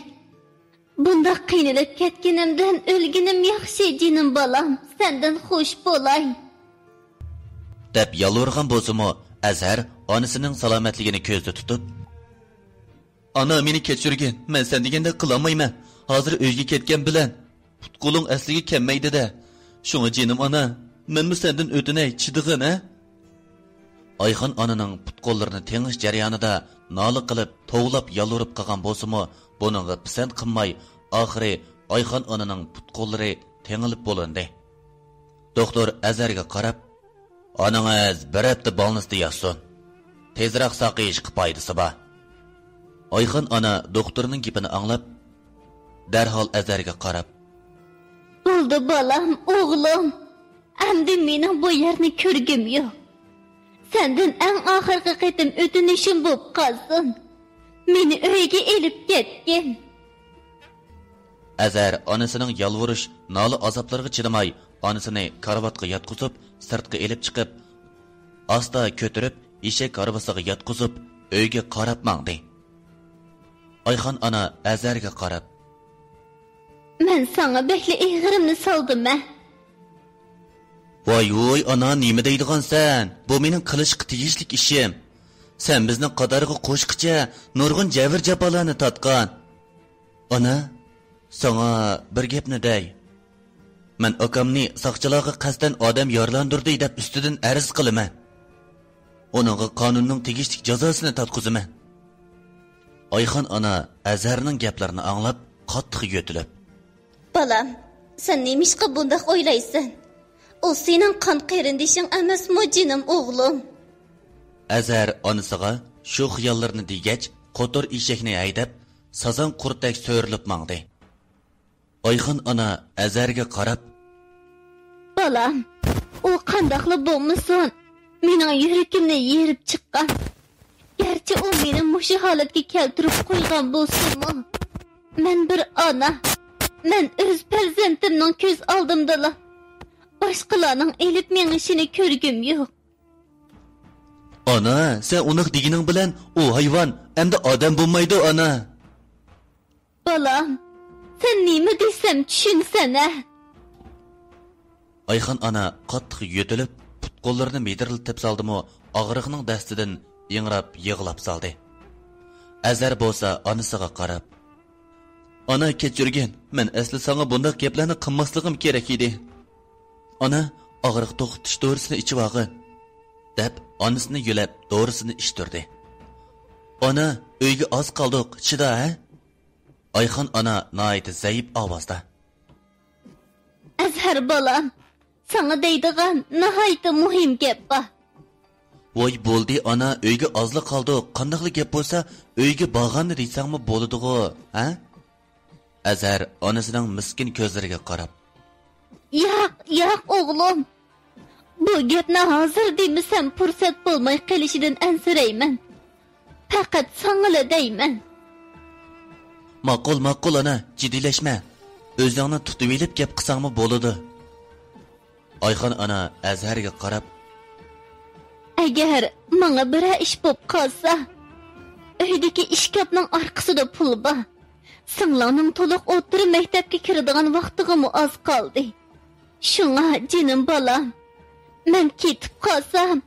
بۇنداق قىينىلىپ كەتكىنىمدىن ئۆلگىنىم ياخشى، جېنىم بالام، سەندىن خوش بولاي. دەپ يالۋۇرغان بولسىمۇ، ئەزھەر ئانىسىنىڭ سالامەتلىكىنى كۆزدە تۇتۇپ، ئانا، مېنى كەچۈرگىن، مەن سەن دېگەندەك قىلالمايمەن. ھازىر ئۆيگە كەتكەن بىلەن پۇت-قولۇڭ ئەسلىگە كەلمەيدۇ-دە. شۇڭا جېنىم ئانا، مەنمۇ سەندىن ئۆتۈنەي، چىدىغىن، ھە؟ ئايخان ئانىنىڭ پۇت-قوللىرىنى تېڭىش جەريانىدا نالە قىلىپ، توۋلاپ، يالۋۇرۇپ قالغان بولسىمۇ، بۇنىڭغا پىسەنت قىلماي، ئاخىرى ئايخان ئانىنىڭ پۇت-قوللىرى تېڭىلىپ بولۇندى. دوختۇر ئەزھەرگە قاراپ، ئانىڭىز بىر ھەپتە بالنىستا ياتسۇن. تېزراق ساقىيىشقا پايدىسى بار. ئايخان ئانا دوختۇرنىڭ گېپىنى ئاڭلاپ، دەرھال ئەزھەرگە قاراپ، بولدى بالام، ئوغلۇم. ئەمدى مېنىڭ بۇ يەرنى كۆرگۈم يوق. سەندىن ئەڭ ئاخىرقى قېتىم ئۆتۈنۈشۈم بولۇپ قالسۇن. مېنى ئۆيگە ئېلىپ كەتكىن. ئەزھەر ئانىسىنىڭ يالۋۇرۇش، نالە-ئازابلىرىغا چىدىماي، ئانىسىنى كارىۋاتقا ياتقۇزۇپ، سىرتقا ئېلىپ چىقىپ، ئاستا كۆتۈرۈپ، ئېشەك ھارۋىسىغا ياتقۇزۇپ، ئۆيگە قاراپ ماڭدى. ئايخان ئانا ئەزھەرگە قاراپ، مەن ساڭا بەكلا ئېغىرىمنى سالدىم-ھە. ۋاي-ۋۇي، ئانا، نېمە دەيدىغانسەن؟ بۇ مېنىڭ قىلىشقا تېگىشلىك ئىشىم. سەن بىزنى قاتارغا قوشقىچە نۇرغۇن جەبىر-جاپالارنى تارتقان. ئانا، ساڭا بىر گەپنى دەي. مەن ئاكامنى ساقچىلارغا قەستەن ئادەم يارىلاندۇردى دەپ ئۈستىدىن ئەرز قىلىمەن. ئۇنىڭغا قانۇننىڭ تېگىشلىك جازاسىنى تارتقۇزىمەن. ئايخان ئانا ئەزھەرنىڭ گەپلىرىنى ئاڭلاپ، قاتتىق يۆتىلىپ، بالام، سەن نېمىشقا بۇنداق ئويلايسەن؟ ئۇ سېنىڭ قان قېرىندىشىڭ ئەمەسمۇ، جېنىم ئوغلۇم؟ ئەزھەر ئانىسىغا شۇ خىياللىرىنى دېگەچ، قوتۇر ئېشەكنى ھەيدەپ، سازاڭ قۇردەك سۆرىلىپ ماڭدى. ئايخان ئانا ئەزھەرگە قاراپ، بالام، ئۇ قانداقلا بولمىسۇن، مېنىڭ يۈرىكىمنى يېرىپ چىققان. گەرچە ئۇ مېنى مۇشۇ ھالەتكە كەلتۈرۈپ قويغان بولسىمۇ، مەن بىر ئانا. مەن ئۆز پەرزەنتىمنىڭ كۆز ئالدىمدىلا باشقىلارنىڭ ئېلىپ مېڭىشىنى كۆرگۈم يوق. ئانا، سەن ئۇنداق دېگىنىڭ بىلەن ئۇ ھايۋان ئەمدى ئادەم بولمايدۇ، ئانا. بالام، سەن نېمە دېسەم چۈشىنىسەن-ھە؟ ئايخان ئانا قاتتىق يۆتىلىپ، پۇت-قوللىرىنى مىدىرلىتىپ سالدىمۇ، ئاغرىقنىڭ دەستىدىن ئىڭراپ يىغلاپ سالدى. ئەزھەر بولسا ئانىسىغا قاراپ، ئانا، كەچۈرگىن، مەن ئەسلى ساڭا بۇنداق گەپلەرنى قىلماسلىقىم كېرەك ئىدى. ئانا، ئاغرىق توختىتىش دورىسىنى ئىچىۋالغىن، دەپ ئانىسىنى يۆلەپ دورىسىنى ئىچتۈردى. ئانا، ئۆيگە ئاز قالدۇق، چىدا، ھە؟ ئايخان ئانا ناھايىتى زەئىپ ئاۋازدا. ئەزھەر بالام، ساڭا دەيدىغان ناھايىتى مۇھىم گەپ بار. ۋاي بولدى ئانا، ئۆيگە ئازلا قالدۇق، قانداقلا گەپ بولسا ئۆيگە بارغاندا دېسەڭمۇ بولىدىغۇ، ھە؟ ئەزھەر ئانىسىنىڭ مىسكىن كۆزلىرىگە قاراپ. ياق، ياق ئوغلۇم. بۇ گەپنى ھازىر دېمىسەم پۇرسەت بولماي قېلىشىدىن ئەنسىرەيمەن. پەقەت ساڭىلا دەيمەن. ماقۇل، ماقۇل ئانا، جىددىيلەشمە. ئۆزۈڭنى تۇتۇۋېلىپ گەپ قىلساڭمۇ بولىدۇ. ئايخان ئانا ئەزھەرگە قاراپ. ئەگەر ماڭا بىرەر ئىش بوپ قالسا، ئۆيدىكى ئىشكاپنىڭ ئارقىسىدا پۇل بار. سىڭلىڭنىڭ تولۇق ئوتتۇرا مەكتەپكە كىرىدىغان ۋاقتىغىمۇ ئاز قالدى. شۇڭا، جېنىم بالام، مەن كېتىپ قالسام،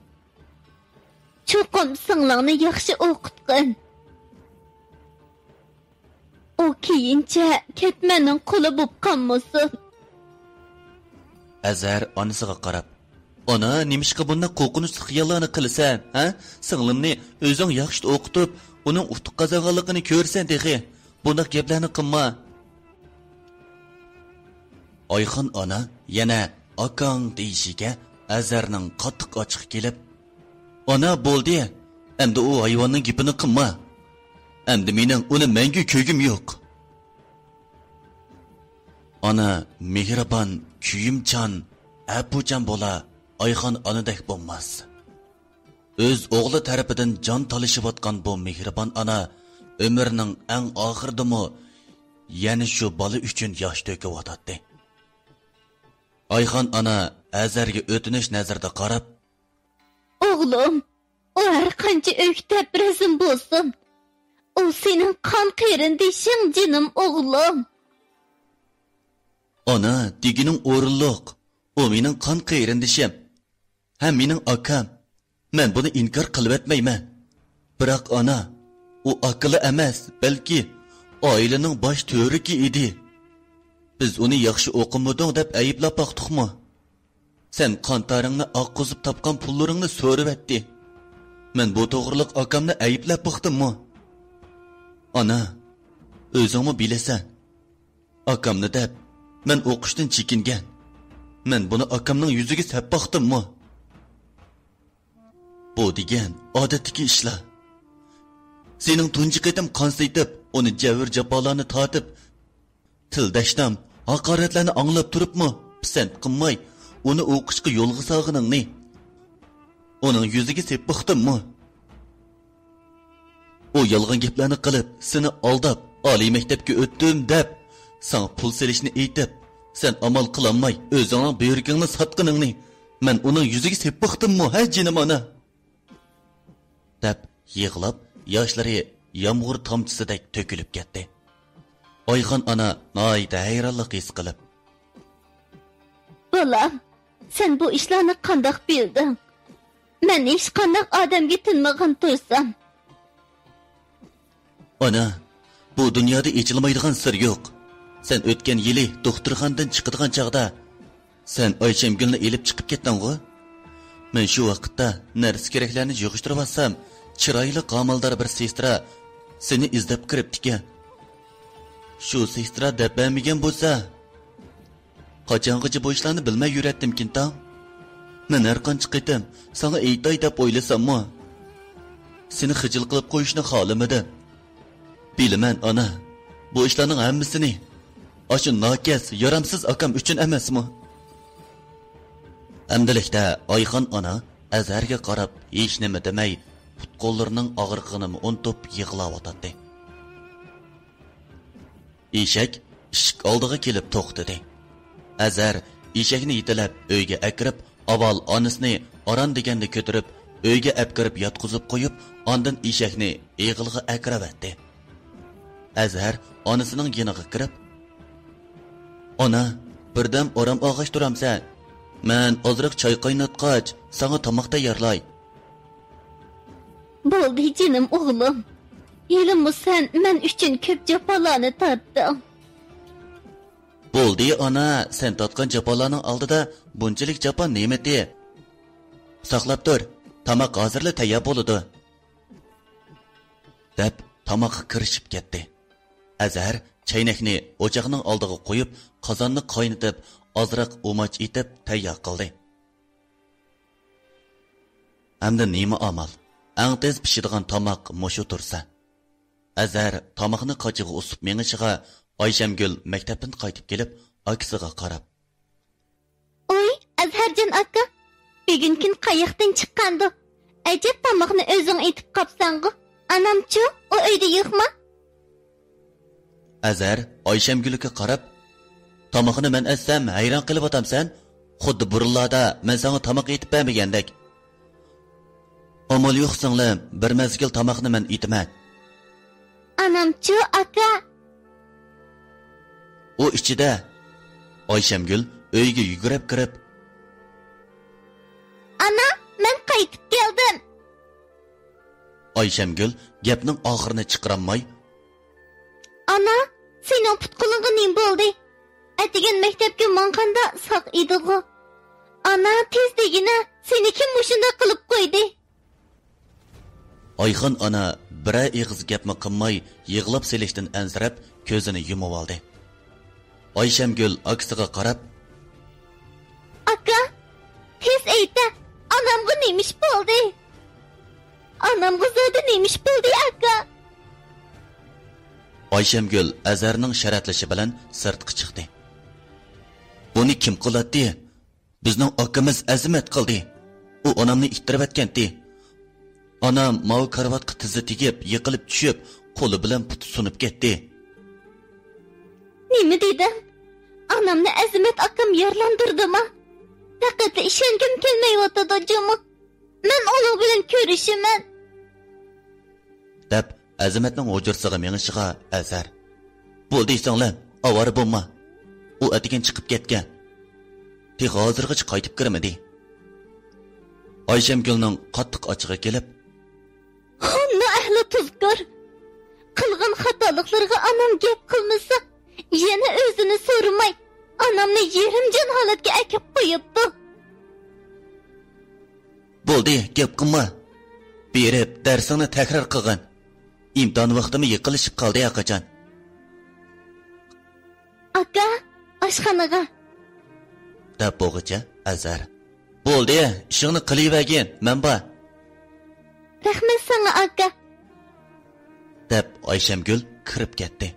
چوقۇم سىڭلىڭنى ياخشى ئوقۇتقىن. ئۇ كېيىنچە كەتمەننىڭ قۇلى بوپ قالمىسۇن. ئەزھەر ئانىسىغا قاراپ، ئانا، نېمىشقا بۇنداق قورقۇنچلۇق خىياللارنى قىلىسەن، ھە؟ سىڭلىمنى ئۆزۈڭ ياخشى ئوقۇتۇپ، ئۇنىڭ ئۇتۇق قازانغانلىقىنى كۆرىسەن تېخى. بۇنداق گەپلەرنى قىلما. ئايخان ئانا يەنە ئاكاڭ دېيىشىگە ئەزھەرنىڭ قاتتىق ئاچچىقى كېلىپ، ئانا، بولدى، ئەمدى ئۇ ھايۋاننىڭ گېپىنى قىلما. ئەمدى مېنىڭ ئۇنى مەڭگۈ كۆرگۈم يوق. ئانا مېھرىبان، كۆيۈمچان، ئەپۇچان بولا، ئايخان ئانىدەك بولماس. ئۆز ئوغلى تەرىپىدىن جان تالىشىۋاتقان بۇ مېھرىبان ئانا ئۆمرىنىڭ ئەڭ ئاخىرىدىمۇ يەنە شۇ بالا ئۈچۈن ياش تۆكۈۋاتاتتى. ئايخان ئانا ئەزھەرگە ئۆتۈنۈش نەزىرىدە قاراپ، ئوغلۇم، ئۇ ھەر قانچە ئۆكتەپ رەزىن بولسۇن، ئۇ سېنىڭ قان قېرىندىشىڭ، جېنىم ئوغلۇم. ئانا، دېگىنىڭ ئورۇنلۇق. ئۇ مېنىڭ قان قېرىندىشىم ھەم مېنىڭ ئاكام. مەن بۇنى ئىنكار قىلىۋەتمەيمەن. بىراق، ئانا، ئۇ ئاكىلا ئەمەس، بەلكى ئائىلىنىڭ باش تۈۋرۈكى ئىدى. بىز ئۇنى ياخشى ئوقۇمىدىڭ دەپ ئەيىبلەپ باقتۇقمۇ؟ سەن قانتارىڭنى ئاققۇزۇپ تاپقان پۇللىرىڭنى سورىۋەتتى. مەن بۇ توغرىلىق ئاكامنى ئەيىبلەپ باقتىممۇ؟ ئانا، ئۆزۈڭمۇ بىلىسەن. ئاكامنى دەپ، مەن ئوقۇشتىن چېكىنگەن. مەن بۇنى ئاكامنىڭ يۈزىگە سەپ باقتىممۇ؟ بۇ دېگەن ئادەتتىكى ئىشلار. سېنىڭ تۇنجى قېتىم قان سېتىپ، ئۇنى جەۋھەر جاپالارنى تارتىپ، تىلداشنام، ھاقارەتلەرنى ئاڭلاپ تۇرۇپمۇ پىسەنت قىلماي، ئۇنى ئوقۇشقا يولغا سالغىنىڭنى ئۇنىڭ يۈزىگە سېپ باقتىممۇ؟ ئۇ يالغان گەپلەرنى قىلىپ، سېنى ئالداپ، ئالىي مەكتەپكە ئۆتتۈم دەپ، ساڭا پۇل سېلىشنى ئېيتىپ، سەن ئامال قىلالماي، ئۆزۈڭنىڭ بۆرىكىڭنى ساتقىنىڭنى مەن ئۇنىڭ يۈزىگە سېپ باقتىممۇ، ھە، جېنىم ئانا؟ دەپ يىغلاپ، ياشلىرى يامغۇر تامچىسىدەك تۆكۈلۈپ كەتتى. ئايخان ئانا ناھايىتى ھەيرانلىق ھېس قىلىپ، بالام، سەن بۇ ئىشلارنى قانداق بىلدىڭ؟ مەن ھېچقانداق ئادەمگە تىنمىغان تۇرسام. ئانا، بۇ دۇنيادا ئېچىلمايدىغان سىر يوق. سەن ئۆتكەن يىلى دوختۇرخانىدىن چىقىدىغان چاغدا، سەن ئايشەمگۈلنى ئېلىپ چىقىپ كەتتىڭغۇ؟ مەن شۇ ۋاقىتتا نەرسە-كېرەكلەرنى يىغىشتۇرۇۋاتسام، چىرايلىق ھامىلىدار بىر سېسترا سېنى ئىزدەپ كىرىپتىكەن. شۇ سېسترا دەپ بەرمىگەن بولسا، قاچانغىچە بۇ ئىشلارنى بىلمەي يۈرەتتىمكىنتاڭ؟ مەن ھەر قانچە قېتىم ساڭا ئېيتاي دەپ ئويلىساممۇ، سېنى خىجىل قىلىپ قويۇشنى خالىمىدىم. بىلىمەن، ئانا، بۇ ئىشلارنىڭ ھەممىسىنى ئاشۇ ناكەس، يارامسىز ئاكام ئۈچۈن ئەمەسمۇ؟ ئەمدىلىكتە ئايخان ئانا ئەزھەرگە قاراپ ھېچنېمە دېمەي، پۇت-قوللىرىنىڭ ئاغرىقىنىمۇ ئۇنتۇپ يىغلاۋاتاتتى. ئېشەك ئىشىك ئالدىغا كېلىپ توختىدى. ئەزھەر ئېشەكنى يېتىلەپ ئۆيگە ئەكىرىپ، ئاۋۋال ئانىسىنى ئاران دېگەندە كۆتۈرۈپ، ئۆيگە ئەپكىرىپ ياتقۇزۇپ قويۇپ، ئاندىن ئېشەكنى ئېغىلغا ئەكىرىۋەتتى. ئەزھەر ئانىسىنىڭ يېنىغا كىرىپ، ئانا، بىردەم ئارام ئالغاچ تۇرامسەن؟ مەن ئازراق چاي قايناتقاچ، ساڭا تاماق تەييارلاي. بولدى، جېنىم ئوغلۇم. ھېلىمۇ سەن مەن ئۈچۈن كۆپ جاپالارنى تارتتىڭ. بولدى، ئانا، سەن تارتقان جاپالارنىڭ ئالدىدا بۇنچىلىك جاپا نېمىتى؟ ساقلاپ تۇر، تاماق ھازىرلا تەييار بولىدۇ. دەپ، تاماققا كىرىشىپ كەتتى. ئەزھەر چەينەكنى ئوچاقنىڭ ئالدىغا قويۇپ، قازاننى قاينىتىپ، ئازراق ئۇماچ ئېتىپ تەييار قىلدى. ئەمدى نېمە ئامال؟ ئەڭ تېز پىشىدىغان تاماق مۇشۇ تۇرسا. ئەزھەر تاماقنى قاچىغا ئۇسۇپ مېڭىشىغا، ئايشەمگۈل مەكتەپتىن قايتىپ كېلىپ، ئاكىسىغا قاراپ، ئۇي، ئەزھەرجان ئاكا، بۈگۈن كۈن قاياقتىن چىققاندۇ؟ ئەجەب تاماقنى ئۆزۈڭ ئېتىپ قاپسەنغۇ؟ ئانامچۇ، ئۇ ئۆيدە يوقما؟ ئەزھەر ئايشەمگۈلگە قاراپ، تاماقنى مەن ئەتسەم ھەيران قېلىۋاتامسەن؟ خۇددى بۇرۇنلاردا مەن ساڭا تاماق ئېتىپ بەرمىگەندەك. ئامال يوق سىڭلىم، بىر مەزگىل تاماقنى مەن ئېتىمەن. ئانامچۇ، ئاكا؟ ئۇ ئىچىدە. ئايشەمگۈل ئۆيگە يۈگۈرۈپ كىرىپ، ئانا، مەن قايتىپ كەلدىم. ئايشەمگۈل گەپنىڭ ئاخىرىنى چىقىرالماي، ئانا، سېنىڭ پۇت-قولۇڭغا نېمە بولدى؟ ئەتىگەن مەكتەپكە ماڭغاندا ساق ئىدىغۇ. ئانا، تېز دېگىنە، سېنى كىم مۇشۇنداق قىلىپ قويدى؟ ئايخان ئانا بىرەر ئېغىز گەپمۇ قىلماي، يىغلاپ سېلىشتىن ئەنسىرەپ، كۆزىنى يۇمۇۋالدى. ئايشەمگۈل ئاكىسىغا قاراپ، ئاكا، تېز ئېيتە، ئانامغا نېمە ئىش بولدى؟ ئانامغا زادى نېمە ئىش بولدى، ئاكا؟ ئايشەمگۈل ئەزھەرنىڭ شەرەتلىشى بىلەن سىرتقا چىقتى. بۇنى كىم قىلاتتى؟ بىزنىڭ ئاكىمىز ئەزىمەت قىلدى. ئۇ ئانامنى ئىتتىرىۋەتكەنتى. ئانام ماۋۇ كارىۋاتقا تىزى تېگىپ، يىقىلىپ چۈشۈپ، قولى بىلەن پۇتى سۇنۇپ كەتتى. نېمە دېدىڭ؟ ئانامنى ئەزىمەت ئاكام يارىلاندۇردىما؟ پەقەتلا ئىشەنگۈم كەلمەيۋاتىدۇ جۇمۇ. مەن ئۇنىڭ بىلەن كۆرۈشىمەن. دەپ ئەزىمەتنىڭ ھۇجرىسىغا مېڭىشىغا ئەزھەر، بولدى سىڭلىم، ئاۋارە بولما. ئۇ ئەتىگەن چىقىپ كەتكەن. تېخى ھازىرغىچە قايتىپ كىرمىدى. ئايشەمگۈلنىڭ قاتتىق ئاچچىقى كېلىپ، ھە، نائەھلى تۇزكور! قىلغان خاتالىقلىرىغا ئانام گەپ قىلمىسا، يەنە ئۆزىنى سورىماي، ئانامنى يېرىم جان ھالەتكە ئەكىپ قويۇپتۇ. بولدى، گەپ قىلما. بېرىپ دەرسىڭنى تەكرار قىلغىن. ئىمتىھان ۋاقتىمۇ يېقىنلىشىپ قالدى ھەقىچان. ئاكا، ئاشخانىغا. دەپ بولغۇچە ئەزھەر، بولدى، ئىشىڭنى قىلىۋەرگىن، مەن بار. رەھمەت ساڭا، ئاكا. دەپ ئايشەمگۈل كىرىپ كەتتى.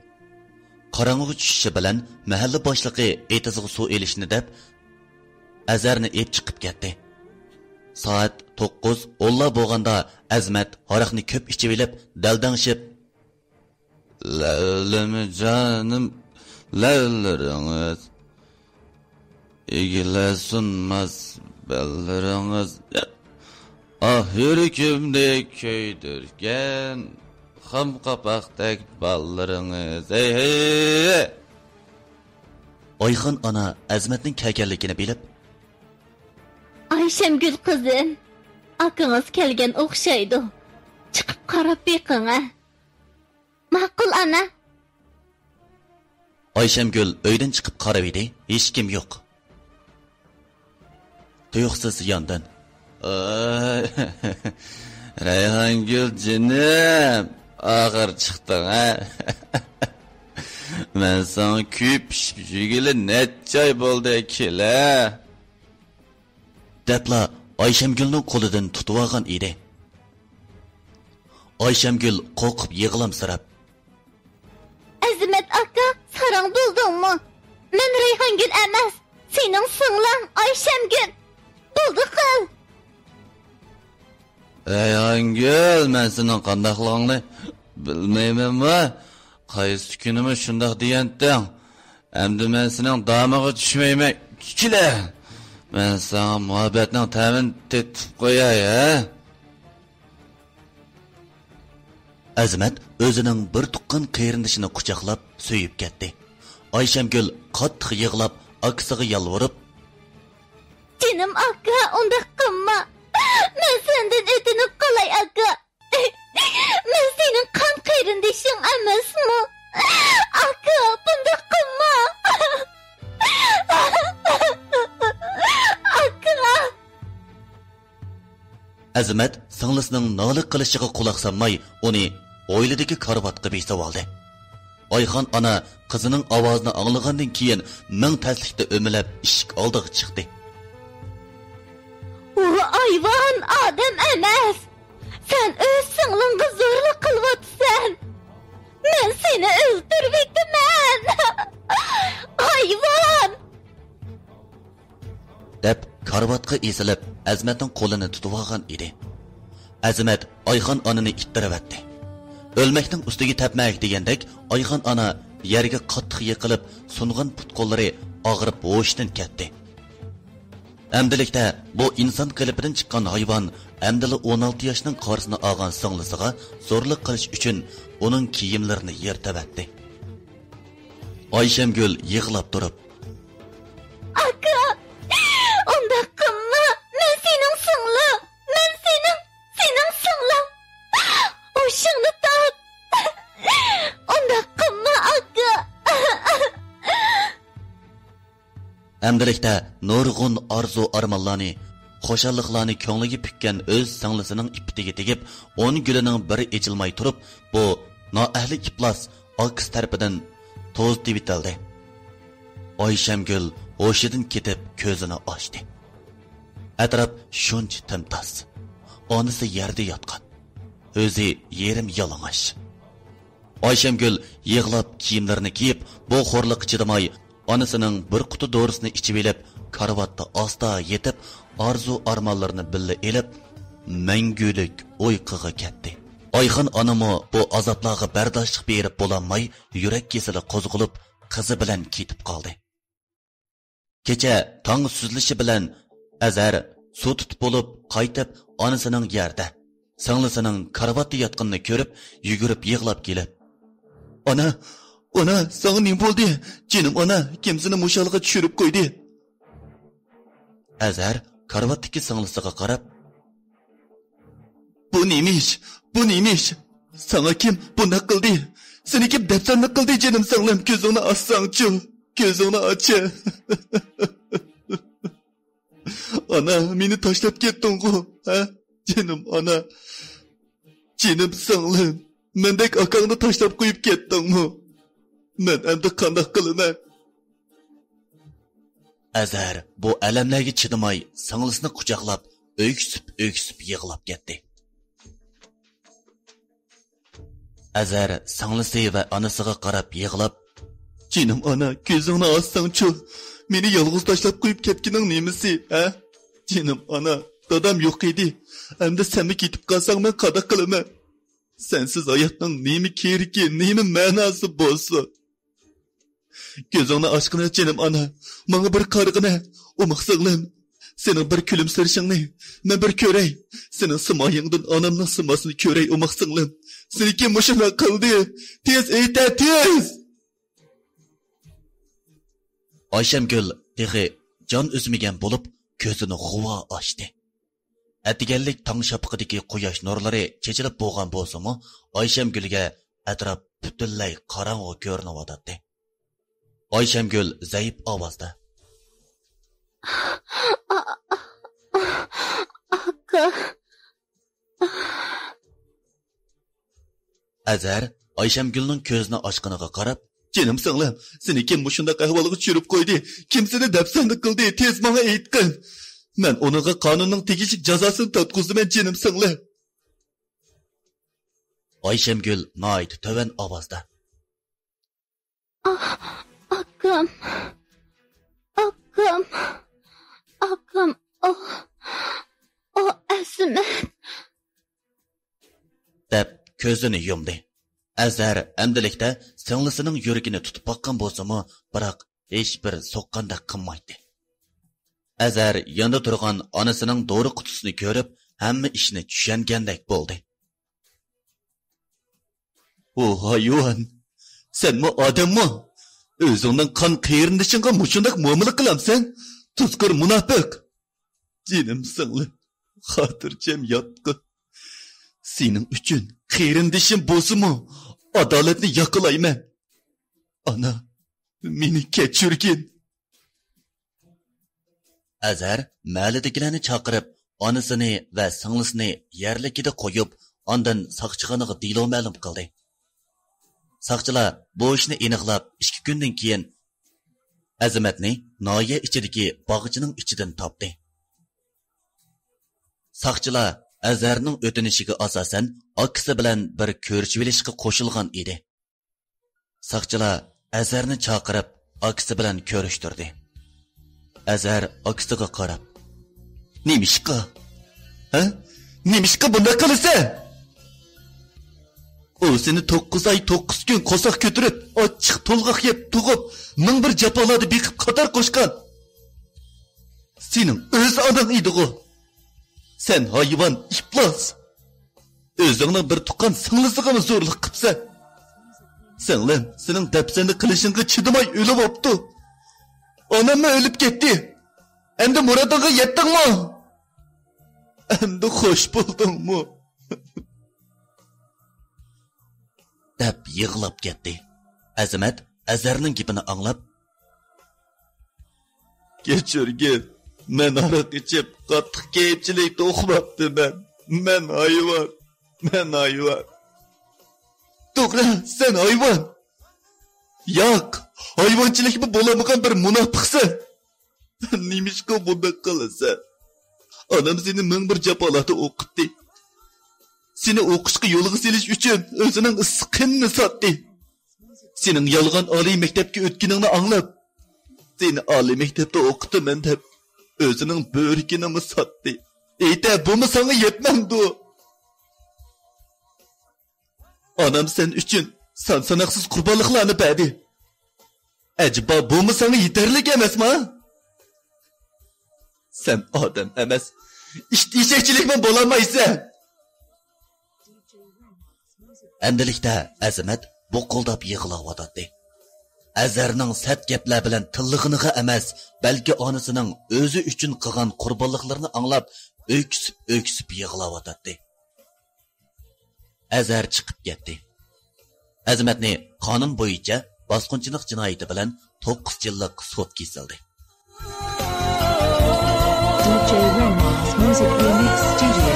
قاراڭغۇ چۈشۈشى بىلەن مەھەللە باشلىقى ئېتىزغا سۇ ئېلىشنى دەپ، ئەزھەرنى ئېلىپ چىقىپ كەتتى. سائەت توققۇز ئونلار بولغاندا ئەزىمەت ھاراقنى كۆپ ئىچىۋېلىپ، دەلدەڭشىپ، لەۋلىمە جانىم، لەۋلىرىڭىز ئېگىلە سۇنماس بەللىرىڭىز. ئاھ، يۈرىكىمنى كۆيدۈرگەن خام قاپاقتەك باللىرىڭىز. ھەي، ھەي! ئايخان ئانا ئەزىمەتنىڭ كەلگەنلىكىنى بىلىپ، ئايشەمگۈل قىزىم، ئاكىڭىز كەلگەن ئوخشايدۇ. چىقىپ قاراپ بېقىڭە. ماقۇل، ئانا. ئايشەمگۈل ئۆيدىن چىقىپ قاراۋىدى، ھېچكىم يوق. تۇيۇقسىز ياندىن، ئاي، رەيھانگۈل جېنىم، ئاخىر چىقتىڭ ھە. مەن ساڭا كۆيۈپ پىشىپ يۈرگىلى نەچچە ئاي بولدى، كېلە. دەپلا ئايشەمگۈلنىڭ قولىدىن تۇتۇۋالغان ئىدى. ئايشەمگۈل قورقۇپ يىغلامسىراپ، ئەزىمەت ئاكا، ساراڭ بولدۇڭمۇ؟ مەن رەيھانگۈل ئەمەس، سېنىڭ سىڭلىڭ ئايشەمگۈل. بولدى قىل. رەيھانگۈل، مەن سېنىڭ قانداقلىقىڭنى بىلمەيمەنمۇ؟ قايسى كۈنىمۇ شۇنداق دېگەنتىڭ. ئەمدى مەن سېنىڭ دامىغا چۈشمەيمەن. كېلە، مەن ساڭا مۇھەببەتنىڭ تەمىنى تېتىتىپ قوياي، ھە؟ ئەزىمەت ئۆزىنىڭ بىر تۇغقان قېرىندىشىنى قۇچاقلاپ سۆيۈپ كەتتى. ئايشەمگۈل قاتتىق يىغلاپ، ئاكىسىغا يالۋۇرۇپ، جېنىم ئاكا، ئۇنداق قىلما. مەن سەندىن ئۆتۈنۈپ قالاي، ئاكا. مەن سېنىڭ قان قېرىندىشىڭ ئەمەسمۇ؟ ئاكا، بۇنداق قىلما. ئاكا. ئەزىمەت سىڭلىسىنىڭ نالە قىلىشىغا قۇلاق سالماي، ئۇنى ھويلىدىكى كارىۋاتقا بېسىۋالدى. ئايخان ئانا قىزىنىڭ ئاۋازىنى ئاڭلىغاندىن كېيىن، مىڭ تەسلىكتە ئۆمىلەپ ئىشىك ئالدىغا چىقتى. ئۇ ھايۋان، ئادەم ئەمەس. سەن ئۆز سىڭلىڭغا زورلۇق قىلىۋاتىسەن. مەن سېنى ئۆلتۈرۈۋېتىمەن. ھايۋان! دەپ كارىۋاتقا ئېسىلىپ، ئەزىمەتنىڭ قولىنى تۇتۇۋالغان ئىدى. ئەزىمەت ئايخان ئانىنى ئىتتىرىۋەتتى. ئۆلمەكنىڭ ئۈستىگە تەپمەك دېگەندەك، ئايخان ئانا يەرگە قاتتىق يىقىلىپ، سۇنغان پۇت-قوللىرى ئاغرىپ ھوشىدىن كەتتى. ئەمدىلىكتە بۇ ئىنسان قېلىپىدىن چىققان ھايۋان ئەمدىلا ئون ئالتە ياشنىڭ قارىسىنى ئالغان سىڭلىسىغا زورلۇق قىلىش ئۈچۈن ئۇنىڭ كىيىملىرىنى يىرتىۋەتتى. ئايشەمگۈل يىغلاپ تۇرۇپ، ئاكا، ئۇنداق قىلما، مەن سېنىڭ سىڭلىڭ، مەن سېنىڭ، سېنىڭ سىڭلىڭ. ئەمدىلىكتە نۇرغۇن ئارزۇ-ئارمانلارنى، خۇشاللىقلارنى كۆڭلىگە پۈككەن ئۆز سىڭلىسىنىڭ ئىپپىتىگە تېگىپ، ئون گۈلىنىڭ بىرى ئېچىلماي تۇرۇپ، بۇ نائەھلى ئىپلاس ئاكىسى تەرىپىدىن توزۇتۇۋېتىلدى. ئايشەمگۈل ھوشىدىن كېتىپ كۆزىنى ئاچتى. ئەتراپ شۇنچە تىمتاس. ئانىسى يەردە ياتقان. ئۆزى يېرىم يالىڭاچ. ئايشەمگۈل يىغلاپ كىيىملىرىنى كىيىپ، بۇ خورلۇققا چىدىماي، ئانىسىنىڭ بىر قۇتا دورىسىنى ئىچىۋېلىپ، كارىۋاتتا ئاستا يېتىپ، ئارزۇ-ئارمانلىرىنى بىللە ئېلىپ، مەڭگۈلۈك ئۇيقۇغا كەتتى. ئايخان ئانىمۇ بۇ ئازابلارغا بەرداشلىق بېرىپ بولالماي، يۈرەك كېسىلى قوزغىلىپ، قىزى بىلەن كېتىپ قالدى. كېچە تاڭ سۈزۈلۈشى بىلەن ئەزھەر سۇ تۇتۇپ بولۇپ قايتىپ، ئانىسىنىڭ يەردە، سىڭلىسىنىڭ كارىۋاتتا ياتقىنىنى كۆرۈپ، يۈگۈرۈپ يىغلاپ كېلىپ، «ئانا، ئانا، ساڭا نېمە بولدى؟ جېنىم ئانا، كىم سېنى مۇشۇ ھالغا چۈشۈرۈپ قويدى؟» ئەزھەر كارىۋاتتىكى سىڭلىسىغا قاراپ، «بۇ نېمە ئىش؟ بۇ نېمە ئىش؟ ساڭا كىم بۇنداق قىلدى؟ سېنى كىم دەپسەندە قىلدى، جېنىم سىڭلىم؟ كۆزۈڭنى ئاچساڭچۇ؟ كۆزۈڭنى ئاچ!» «ئانا، مېنى تاشلاپ كەتتىڭغۇ، ھە؟ جېنىم ئانا، جېنىم سىڭلىم، مەندەك ئاكاڭنى تاشلاپ قويۇپ كەتتىڭمۇ؟ مەن ئەمدى قانداق قىلىمەن؟» ئەزھەر بۇ ئەلەملەرگە چىدىماي، سىڭلىسىنى قۇچاقلاپ، ئۆكسۈپ-ئۆكسۈپ يىغلاپ كەتتى. ئەزھەر سىڭلىسى ۋە ئانىسىغا قاراپ يىغلاپ، «جېنىم ئانا، كۆزۈڭنى ئاچساڭچۇ؟ مېنى يالغۇز تاشلاپ قويۇپ كەتكىنىڭ نېمىسى، ھە؟ جېنىم ئانا، دادام يوق ئىدى. ئەمدى سەنمۇ كېتىپ قالساڭ، مەن قانداق قىلىمەن؟ سەنسىز ھاياتنىڭ نېمە كېرىكى، نېمە مەناسى بولسۇن؟» «كۆزۈڭنى ئاچقىنە، جېنىم ئانا، ماڭا بىر قارىغىنە، ئوماق سىڭلىم. سېنىڭ بىر كۈلۈمسىرىشىڭنى مەن بىر كۆرەي. سېنىڭ سىمايىڭدىن ئانامنىڭ سىماسىنى كۆرەي، ئوماق سىڭلىم. سېنى كىم مۇشۇنداق قىلدى؟ تېز ئېيتە، تېز!» ئايشەمگۈل تېخى جان ئۈزمىگەن بولۇپ، كۆزىنى غۇۋا ئاچتى. ئەتىگەنلىك تاڭ شەپىقىدىكى قۇياش نۇرلىرى چېچىلىپ بولغان بولسىمۇ، ئايشەمگۈلگە ئەتراپ پۈتۈنلەي قاراڭغۇ كۆرۈنۈۋاتاتتى. ئايشەمگۈل زەئىپ ئاۋازدا، «ئاكا.» ئەزھەر ئايشەمگۈلنىڭ كۆزىنى ئاچقىنىغا قاراپ، «جېنىم سىڭلىم، سېنى كىم مۇشۇنداق ئەھۋالغا چۈشۈرۈپ قويدى؟ كىم سېنى دەپسەندە قىلدى؟ تېز ماڭا ئېيتقىن. مەن ئۇنىڭغا قانۇننىڭ تېگىشلىك جازاسىنى تارتقۇزىمەن، جېنىم سىڭلىم.» ئايشەمگۈل ناھايىتى تۆۋەن ئاۋازدا، «ئاھ، ئاكام، ئاكام، ئاكام، ئۇ، ئۇ ئەسمەت.» دەپ كۆزىنى يۇمدى. ئەزھەر ئەمدىلىكتە سىڭلىسىنىڭ يۈرىكىنى تۇتۇپ باققان بولسىمۇ، بىراق ھېچبىر سوققاندەك قىلمايتتى. ئەزھەر ياندا تۇرغان ئانىسىنىڭ دورا قۇتىسىنى كۆرۈپ، ھەممە ئىشنى چۈشەنگەندەك بولدى. «ئۇ ھايۋان، سەنمۇ ئادەممۇ؟ ئۆزۈڭنىڭ قان قېرىندىشىڭغا مۇشۇنداق مۇئامىلە قىلامسەن؟ تۇزكور مۇناپىق!» «جېنىم سىڭلىم، خاتىرجەم ياتقىن. سېنىڭ ئۈچۈن قېرىندىشىم بولسىمۇ، ئادالەتنى ياقىلايمەن. ئانا، مېنى كەچۈرگىن.» ئەزھەر مەھەللىدىكىلەرنى چاقىرىپ، ئانىسىنى ۋە سىڭلىسىنى يەرلىكىدە قويۇپ، ئاندىن ساقچىخانىغا دېلو مەلۇم قىلدى. ساقچىلار بۇ ئىشنى ئېنىقلاپ، ئىككى كۈندىن كېيىن ئەزىمەتنى ناھىيە ئىچىدىكى باغچىنىڭ ئىچىدىن تاپتى. ساقچىلار ئەزھەرنىڭ ئۆتۈنۈشىگە ئاساسەن، ئاكىسى بىلەن بىر كۆرۈشۈۋېلىشقا قوشۇلغان ئىدى. ساقچىلار ئەزھەرنى چاقىرىپ، ئاكىسى بىلەن كۆرۈشتۈردى. ئەزھەر ئاكىسىغا قاراپ، «نېمىشقا؟ ھە؟ نېمىشقا بۇنداق قىلىسەن؟ ئۇ سېنى توققۇز ئاي، توققۇز كۈن قورساق كۆتۈرۈپ، ئاچچىق تولغاق يەپ تۇغۇپ، مىڭ بىر جاپالاردا بېقىپ قاتار قوشقان. سېنىڭ ئۆز ئاناڭ ئىدىغۇ. سەن ھايۋان، ئىپلاس. ئۆزۈڭنىڭ بىر تۇغقان سىڭلىسىغىمۇ زورلۇق قىپسەن. سىڭلىم سېنىڭ دەپسەندە قىلىشىڭغا چىدىماي ئۆلۈۋاپتۇ. ئاناممۇ ئۆلۈپ كەتتى. ئەمدى مۇرادىڭغا يەتتىڭمۇ؟ ئەمدى خوش بولدۇڭمۇ؟» دەپ يىغلاپ كەتتى. ئەزىمەت ئەزھەرنىڭ گېپىنى ئاڭلاپ، كەچۈرگىن، مەن ھاراق ئىچىپ، قاتتىق كەيپچىلىكتە ئۇخلاپتىمەن. مەن ھايۋان، مەن ھايۋان. توغرا، سەن ھايۋان. ياق، ھايۋانچىلىكمۇ بولالمىغان بىر مۇناپىقسەن. نېمىشقا بۇنداق قىلىسەن؟ ئانام سېنى مىڭ بىر جاپالاردا ئوقۇتتى. سېنى ئوقۇشقا يولغا سېلىش ئۈچۈن ئۆزىنىڭ ئىسسىق قېنىنى ساتتى. سېنىڭ يالغان ئالىي مەكتەپكە ئۆتكىنىڭنى ئاڭلاپ، سېنى ئالىي مەكتەپتە ئوقۇتىمەن دەپ، ئۆزىنىڭ بۆرىكىنىمۇ ساتتى. ئېيتە، بۇمۇ ساڭا يەتمەمدۇ؟ ئانام سەن ئۈچۈن سان-ساناقسىز قۇربانلىقلارنى بەردى. ئەجەبا بۇمۇ ساڭا يېتەرلىك ئەمەسما؟ سەن ئادەم ئەمەس، ئىت ئېشەكچىلىكمۇ بولالمايسەن. ئەمدىلىكتە ئەزىمەت بۇقۇلداپ يىغلاۋاتاتتى. ئەزھەرنىڭ سەت گەپلەر بىلەن تىللىغىنىغا ئەمەس، بەلكى ئانىسىنىڭ ئۆزى ئۈچۈن قىلغان قۇربانلىقلىرىنى ئاڭلاپ، ئۆكسۈپ-ئۆكسۈپ يىغلاۋاتاتتى. ئەزھەر چىقىپ كەتتى. ئەزىمەتنى قانۇن بويىچە باسقۇنچىلىق جىنايىتى بىلەن توققۇز يىللىق سوت كېسىلدى. D J Raymond's Music Remix Studio.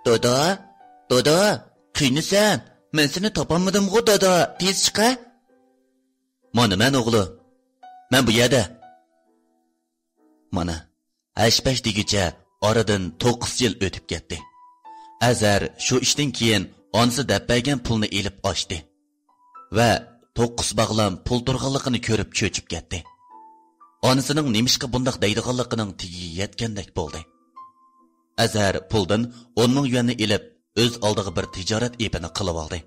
دادا، دادا، قېنى سەن؟ مەن سېنى تاپالمىدىمغۇ، دادا، تېز چىقە. مانا مەن، ئوغلۇم. مەن بۇ يەردە. مانا، ھەش-پەش دېگۈچە ئارىدىن توققۇز يىل ئۆتۈپ كەتتى. ئەزھەر شۇ ئىشتىن كېيىن ئانىسى دەپ بەرگەن پۇلنى ئېلىپ ئاچتى. ۋە توققۇز باغلام پۇل تۇرغانلىقىنى كۆرۈپ چۆچۈپ كەتتى. ئانىسىنىڭ نېمىشقا بۇنداق دەيدىغانلىقىنىڭ تېگىگە يەتكەندەك بولدى. ئەزھەر پۇلدىن ئون مىڭ يۈەننى ئېلىپ، ئۆز ئالدىغا بىر تىجارەت ئېپىنى قىلىۋالدى.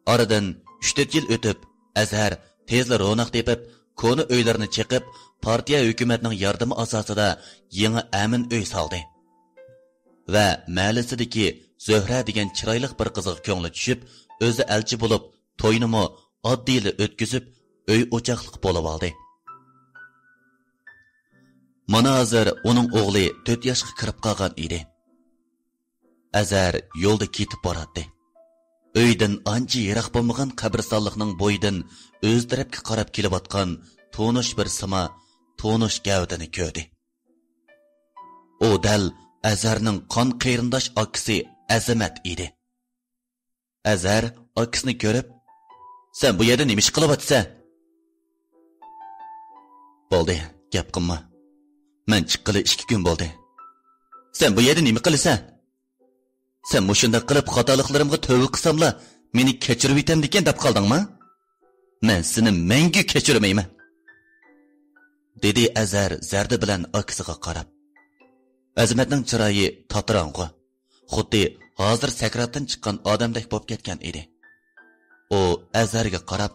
ئارىدىن ئۈچ-تۆت يىل ئۆتۈپ، ئەزھەر تېزلا روناق تېپىپ، كونا ئۆيلىرىنى چېقىپ، پارتىيە ھۆكۈمەتنىڭ ياردىمى ئاساسىدا يېڭى ئەمىن ئۆي سالدى. ۋە مەھەللىسىدىكى زۆھرە دېگەن چىرايلىق بىر قىزغا كۆڭلى چۈشۈپ، ئۆزى ئەلچى بولۇپ، توينىمۇ ئاددىيلا ئۆتكۈزۈپ، ئۆي-ئوچاقلىق بولۇۋالدى. مانا ھازىر ئۇنىڭ ئوغلى تۆت ياشقا كىرىپ قالغان ئىدى. ئەزھەر يولدا كېتىپ باراتتى. ئۆيدىن ئانچە يىراق بولمىغان قەبرىستانلىقنىڭ بويىدىن ئۆز تەرەپكە قاراپ كېلىۋاتقان تونۇش بىر سىما، تونۇش گەۋدىنى كۆردى. ئۇ دەل ئەزھەرنىڭ قان قېرىنداش ئاكىسى ئەزىمەت ئىدى. ئەزھەر ئاكىسىنى كۆرۈپ، سەن بۇ يەردە نېمە ئىش قىلىۋاتىسەن؟ بولدى، گەپ قىلما. مەن چىققىلى ئىككى كۈن بولدى. سەن بۇ يەردە نېمە قىلىسەن؟ سەن مۇشۇنداق قىلىپ خاتالىقلىرىمغا تۆۋە قىلساملا، مېنى كەچۈرۈۋېتەمدىكىن دەپ قالدىڭما؟ مەن سېنى مەڭگۈ كەچۈرمەيمەن، دېدى ئەزھەر زەردە بىلەن ئاكىسىغا قاراپ. ئەزىمەتنىڭ چىرايى تاتىراڭغۇ، خۇددى ھازىر سەكراتتىن چىققان ئادەمدەك بولۇپ كەتكەن ئىدى. ئۇ ئەزھەرگە قاراپ،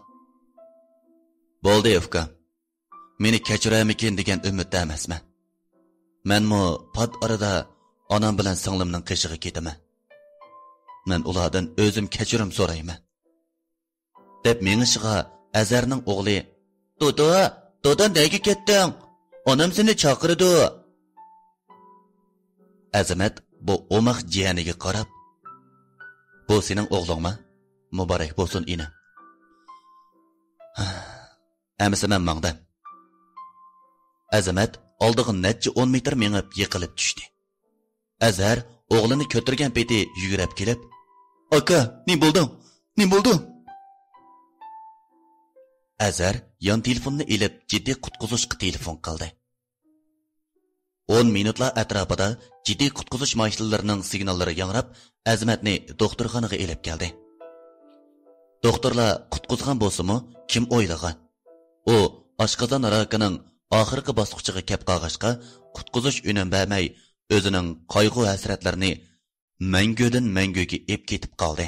بولدى، ئۇكام. مېنى كەچۈرەرمىكىن دېگەن ئۈمىدتە ئەمەسمەن. مەنمۇ پات ئارىدا ئانام بىلەن سىڭلىمنىڭ قېشىغا كېتىمەن. مەن ئۇلاردىن ئۆزۈم كەچۈرۈم سورايمەن، دەپ مېڭىشىغا ئەزھەرنىڭ ئوغلى، دادا، دادا، نەگە كەتتىڭ؟ ئانام سېنى چاقىرىدۇ. ئەزىمەت بۇ ئوماق جىيەنىگە قاراپ، بۇ سېنىڭ ئوغلۇڭما؟ مۇبارەك بولسۇن، ئىنىم. ئەمىسە مەن ماڭدىم. ئەزىمەت ئالدىغا نەچچە ئون مېتىر مېڭىپ يىقىلىپ چۈشتى. ئەزھەر ئوغلىنى كۆتۈرگەن پېتى يۈگۈرۈپ كېلىپ، ئاكا، نېمە بولدۇڭ؟ نېمە بولدۇڭ؟ ئەزھەر يان تېلېفوننى ئېلىپ، جىددىي قۇتقۇزۇشقا تېلېفون قىلدى. ئون مىنۇتلار ئەتراپىدا جىددىي قۇتقۇزۇش ماشىنىلىرىنىڭ سىگناللىرى ياڭراپ، ئەزىمەتنى دوختۇرخانىغا ئېلىپ كەلدى. دوختۇرلار قۇتقۇزغان بولسىمۇ، كىم ئويلىغان؟ ئۇ ئاشقازان راكىنىڭ ئاخىرقى باسقۇچىغا كەپ قالغاچقا، قۇتقۇزۇش ئۈنۈم بەرمەي، ئۆزىنىڭ قايغۇ-ھەسرەتلىرىنى مەڭگۈدىن مەڭگۈگە ئېپ كېتىپ قالدى.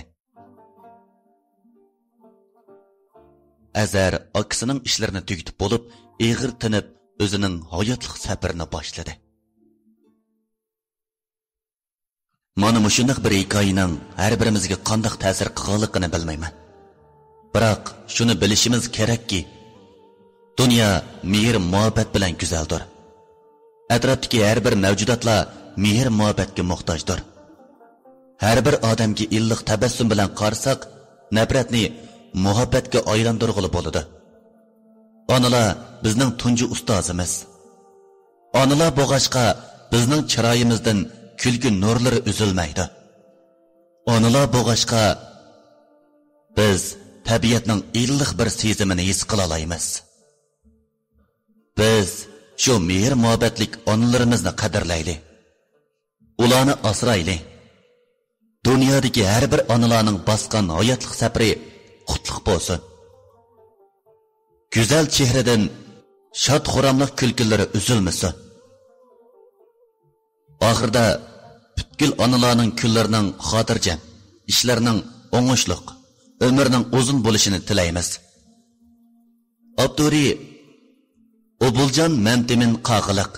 ئەزھەر ئاكىسىنىڭ ئىشلىرىنى تۈگىتىپ بولۇپ، ئېغىر تىنىپ، ئۆزىنىڭ ھاياتلىق سەپىرىنى باشلىدى. مانا مۇشۇنداق بىر ھېكايىنىڭ ھەر بىرىمىزگە قانداق تەسىر قىلغانلىقىنى بىلمەيمەن. بىراق شۇنى بىلىشىمىز كېرەككى، دۇنيا مېھىر-مۇھەببەت بىلەن گۈزەلدۇر. ئەتراپتىكى ھەر بىر مەۋجۇداتلار مېھىر-مۇھەببەتكە موھتاجدۇر. ھەر بىر ئادەمگە ئىللىق تەبەسسۇم بىلەن قارىساق، نەپرەتنى مۇھەببەتكە ئايلاندۇرغىلى بولىدۇ. ئانىلار بىزنىڭ تۇنجى ئۇستازىمىز. ئانىلار بولغاچقا، بىزنىڭ چىرايىمىزدىن كۈلكە نۇرلىرى ئۈزۈلمەيدۇ. ئانىلار بولغاچقا، بىز تەبىئەتنىڭ ئىللىق بىر سېزىمىنى ھېس قىلالايمىز. بىز شۇ مېھىر-مۇھەببەتلىك ئانىلىرىمىزنى قەدىرلەيلى. ئۇلارنى ئاسرايلى. دۇنيادىكى ھەر بىر ئانىلارنىڭ باسقان ھاياتلىق سەپىرى قۇتلۇق بولسۇن. گۈزەل چېھرىدىن شاد-خۇراملىق كۈلكىلىرى ئۈزۈلمىسۇن. ئاخىرىدا پۈتكۈل ئانىلارنىڭ كۈنلىرىنىڭ خاتىرجەم، ئىشلىرىنىڭ ئوڭۇشلۇق، ئۆمرىنىڭ ئۇزۇن بولۇشىنى تىلەيمىز. ئاپتورى: ئوبۇلجان مەمتىمىن قاغىلىق.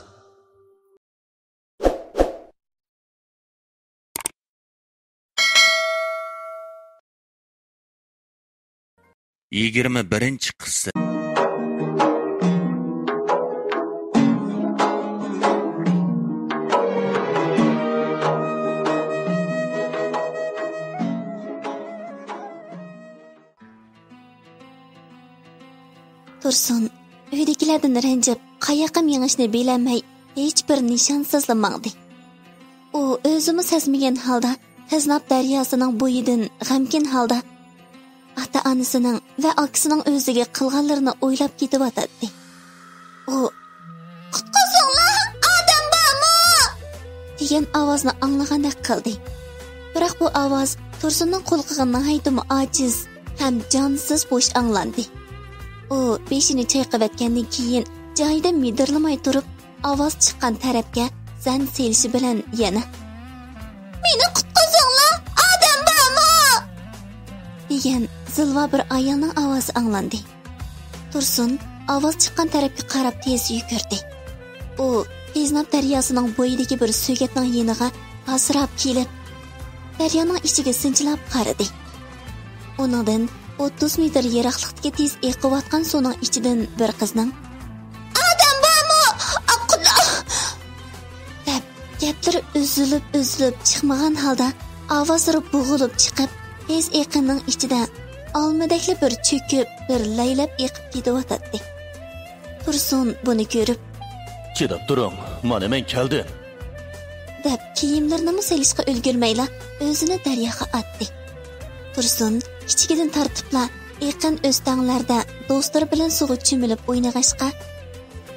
يىگىرمە بىرىنچى قىسسە. تۇرسۇن ئۆيدىكىلەردىن رەنجىپ، قاياققا مېڭىشنى بىلەلمەي، ھېچبىر نىشانسىزلا ماڭدى. ئۇ ئۆزىمۇ سەزمىگەن ھالدا تىزناپ دەرياسىنىڭ بويىدىن غەمكىن ھالدا ئاتا-ئانىسىنىڭ ۋە ئاكىسىنىڭ ئۆزىگە قىلغانلىرىنى ئويلاپ كېتىۋاتاتتى. ئۇ: «قۇتقۇزۇڭلار، ئادەم بارمۇ؟» دېگەن ئاۋازنى ئاڭلىغاندەك قىلدى. بىراق بۇ ئاۋاز تۇرسۇننىڭ قۇلىقىغا ناھايىتىمۇ ئاجىز ھەم جانسىز بوش ئاڭلاندى. ئۇ بېشىنى چايقىۋەتكەندىن كېيىن، جايىدا مىدىرلىماي تۇرۇپ، ئاۋاز چىققان تەرەپكە زەن سېلىشى بىلەن يەنە: «مېنى قۇتقۇزۇڭلار، ئادەم بارمۇ؟» دېگەن زىلۋا بىر ئايالنىڭ ئاۋازى ئاڭلاندى. تۇرسۇن ئاۋاز چىققان تەرەپكە قاراپ تېز يۈگۈردى. ئۇ تىزناپ دەرياسىنىڭ بويىدىكى بىر سۆگەتنىڭ يېنىغا ھاسىراپ كېلىپ، دەريانىڭ ئىچىگە سىنچىلاپ قارىدى. ئۇنىڭدىن ئوتتۇز مېتىر يىراقلىقتىكى تېز ئېقىۋاتقان سۇنىڭ ئىچىدىن بىر قىزنىڭ: «ئادەم بارمۇ؟ ئاققۇدا!» دەپ، گەپلىرى ئۈزۈلۈپ-ئۈزۈلۈپ چىقمىغان ھالدا ئاۋازلىرى بوغۇلۇپ چىقىپ، تېز ئېقىننىڭ ئىچىدە ئالمىدەكلا بىر چۆكۈپ، بىر لەيلەپ ئېقىپ كېتىۋاتاتتى. تۇرسۇن بۇنى كۆرۈپ: «چىداپ تۇرۇڭ، مانا مەن كەلدىم!» دەپ، كىيىملىرىنىمۇ سېلىشقا ئۈلگۈرمەيلا ئۆزىنى دەرياغا ئاتتى. تۇرسۇن كىچىكىدىن تارتىپلا ئېقىن ئۆستەڭلەردە دوستلىرى بىلەن سۇغا چۆمۈلۈپ ئوينىغاچقا،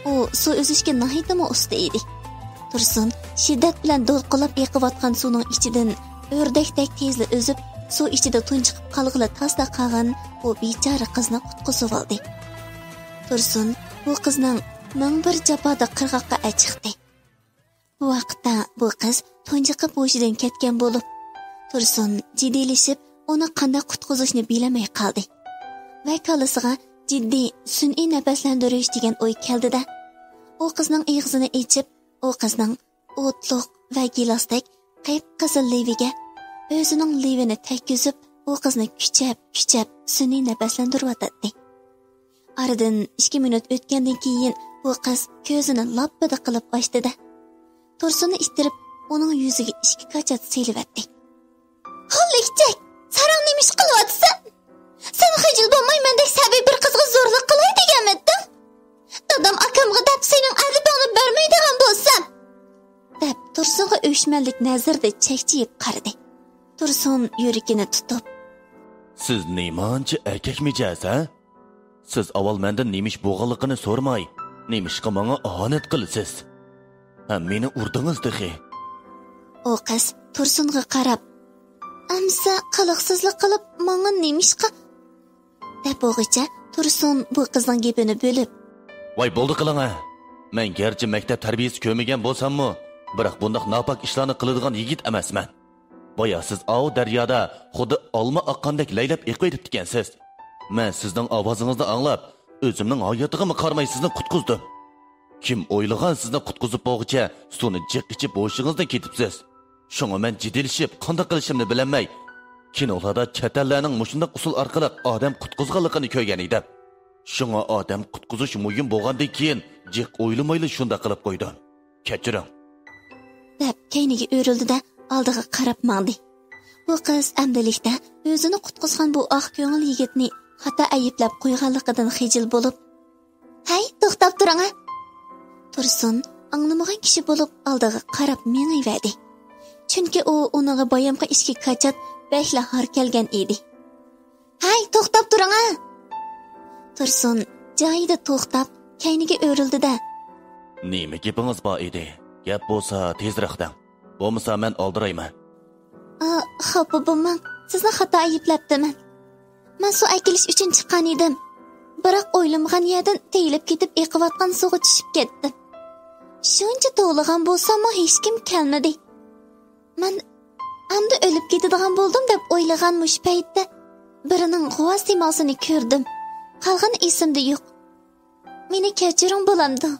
ئۇ سۇ ئۈزۈشكە ناھايىتىمۇ ئۇستا ئىدى. تۇرسۇن شىددەت بىلەن دولقۇنلاپ ئېقىۋاتقان سۇنىڭ ئىچىدىن ئۆردەكتەك تېزلا ئۈزۈپ، سۇ ئىچىدە تۇنجۇقۇپ قالغىلى تاسلا قالغان بۇ بىچارە قىزنى قۇتقۇزۇۋالدى. تۇرسۇن بۇ قىزنىڭ مىڭ بىر جاپادا قىرغاققا ئەچىقتى. بۇ ۋاقىتتا بۇ قىز تۇنجۇقۇپ ھوشىدىن كەتكەن بولۇپ، تۇرسۇن جىددىيلىشىپ، ئۇنى قانداق قۇتقۇزۇشنى بىلەلمەي قالدى ۋە كاللىسىغا جىددىي سۈنئىي نەپەسلەندۈرۈش دېگەن ئوي كەلدى-دە، ئۇ قىزنىڭ ئېغىزىنى ئېچىپ، ئۇ قىزنىڭ ئوتلۇق ۋە گىلاستەك قىپقىزىل لېۋىگە ئۆزىنىڭ لېۋىنى تەگكۈزۈپ، ئۇ قىزنى كۈچەپ-كۈچەپ سۈنئىي نەپەسلەندۈرۈۋاتاتتى. ئارىدىن ئىككى مىنۇت ئۆتكەندىن كېيىن، بۇ قىز كۆزىنى لاپپىدە قىلىپ ئاچتى-دە، تۇرسۇننى ئىتتىرىپ، ئۇنىڭ يۈزىگە ئىككى كاچات سېلىۋەتتى. «خاللىكچەك، ساراڭ نېمە ئىش قىلىۋاتىسەن؟ سەن خىجىل بولماي مەندەك سەبىي بىر قىزغا زورلۇق قىلاي دېگەنمىدىڭ؟ دادام ئاكامغا دەپ سېنىڭ ئەدىپىڭنى بەرمەيدىغان بولسام!» دەپ، تۇرسۇنغا ئۆچمەنلىك نەزىرىدە چەكچىيىپ قارىدى. تۇرسۇن يۈرىكىنى تۇتۇپ: «سىز نېمانچە ئەركەك مىجەز، ھە؟ سىز ئاۋۋال مەندىن نېمە ئىش بولغانلىقىنى سورىماي، نېمىشقا ماڭا ئاھانەت قىلىسىز؟ ھەم مېنى ئۇردىڭىز تېخى.» ئۇ قىز تۇرسۇنغا قاراپ: «ئەمسە قىلىقسىزلىق قىلىپ ماڭا نېمىشقا؟» دەپ بولغۇچە، تۇرسۇن بۇ قىزنىڭ گېپىنى بۆلۈپ: «ۋاي، بولدى قىلىڭە! مەن گەرچە مەكتەپ تەربىيىسى كۆرمىگەن بولساممۇ، بىراق بۇنداق ناپاك ئىشلارنى قىلىدىغان يىگىت ئەمەسمەن. بايا سىز ئاۋۇ دەريادا خۇددى ئالما ئاققاندەك لەيلەپ ئېقىۋېتىپتىكەنسىز. مەن سىزنىڭ ئاۋازىڭىزنى ئاڭلاپ، ئۆزۈمنىڭ ھاياتىغىمۇ قارىماي سىزنى قۇتقۇزدۇم. كىم ئويلىغان سىزنى قۇتقۇزۇپ بولغۇچە سۇنى جىق ئىچىپ ھوشىڭىزدىن كېتىپسىز. شۇڭا مەن جىددىيلىشىپ، قانداق قىلىشىمنى بىلەلمەي، كىنولاردا چەت ئەللەرنىڭ مۇشۇنداق ئۇسۇل ئارقىلىق ئادەم قۇتقۇزغانلىقىنى كۆرگەن ئىدىم. شۇڭا ئادەم قۇتقۇزۇش مۇھىم بولغاندىن كېيىن، جىق ئويلىمايلا شۇنداق قىلىپ قويدۇم. كەچۈرۈڭ.» دەپ كەينىگە ئۆرۈلدى-دە، ئالدىغا قاراپ ماڭدى. بۇ قىز ئەمدىلىكتە ئۆزىنى قۇتقۇزغان بۇ ئاق كۆڭۈل يىگىتنى خاتا ئەيىبلەپ قويغانلىقىدىن خىجىل بولۇپ، «ھەي، توختاپ تۇرۇڭا!» تۇرسۇن ئاڭلىمىغان كىشى بولۇپ ئالدىغا قاراپ مېڭىۋەردى. چۈنكى ئۇ ئۇنىڭغا بايامقى ئىچكى كاچات بەكلا ھار كەلگەن ئىدى. «ھەي، توختاپ تۇرۇڭا!» تۇرسۇن جايىدا توختاپ، كەينىگە ئۆرۈلدى-دە، «نېمە گېپىڭىز بار ئىدى؟ گەپ بولسا تېزرەك دەڭ. بولمىسا مەن ئالدىرايمەن.» «ئا، خاپا بولماڭ، سىزنى خاتا ئەيىبلەپتىمەن. مەن سۇ ئەكېلىش ئۈچۈن چىققان ئىدىم. بىراق ئويلىمىغان يەردىن تېيىلىپ كېتىپ ئېقىۋاتقان سۇغا چۈشۈپ كەتتىم. شۇنچە توۋلىغان بولساممۇ ھېچكىم كەلمىدى. مەن ئەمدى ئۆلۈپ كېتىدىغان بولدۇم دەپ ئويلىغان مۇشۇ پەيتتە بىرىنىڭ غۇۋا سىماسىنى كۆردۈم. قالغىنى ئېسىمدە يوق. مېنى كەچۈرۈڭ بولامدۇ؟»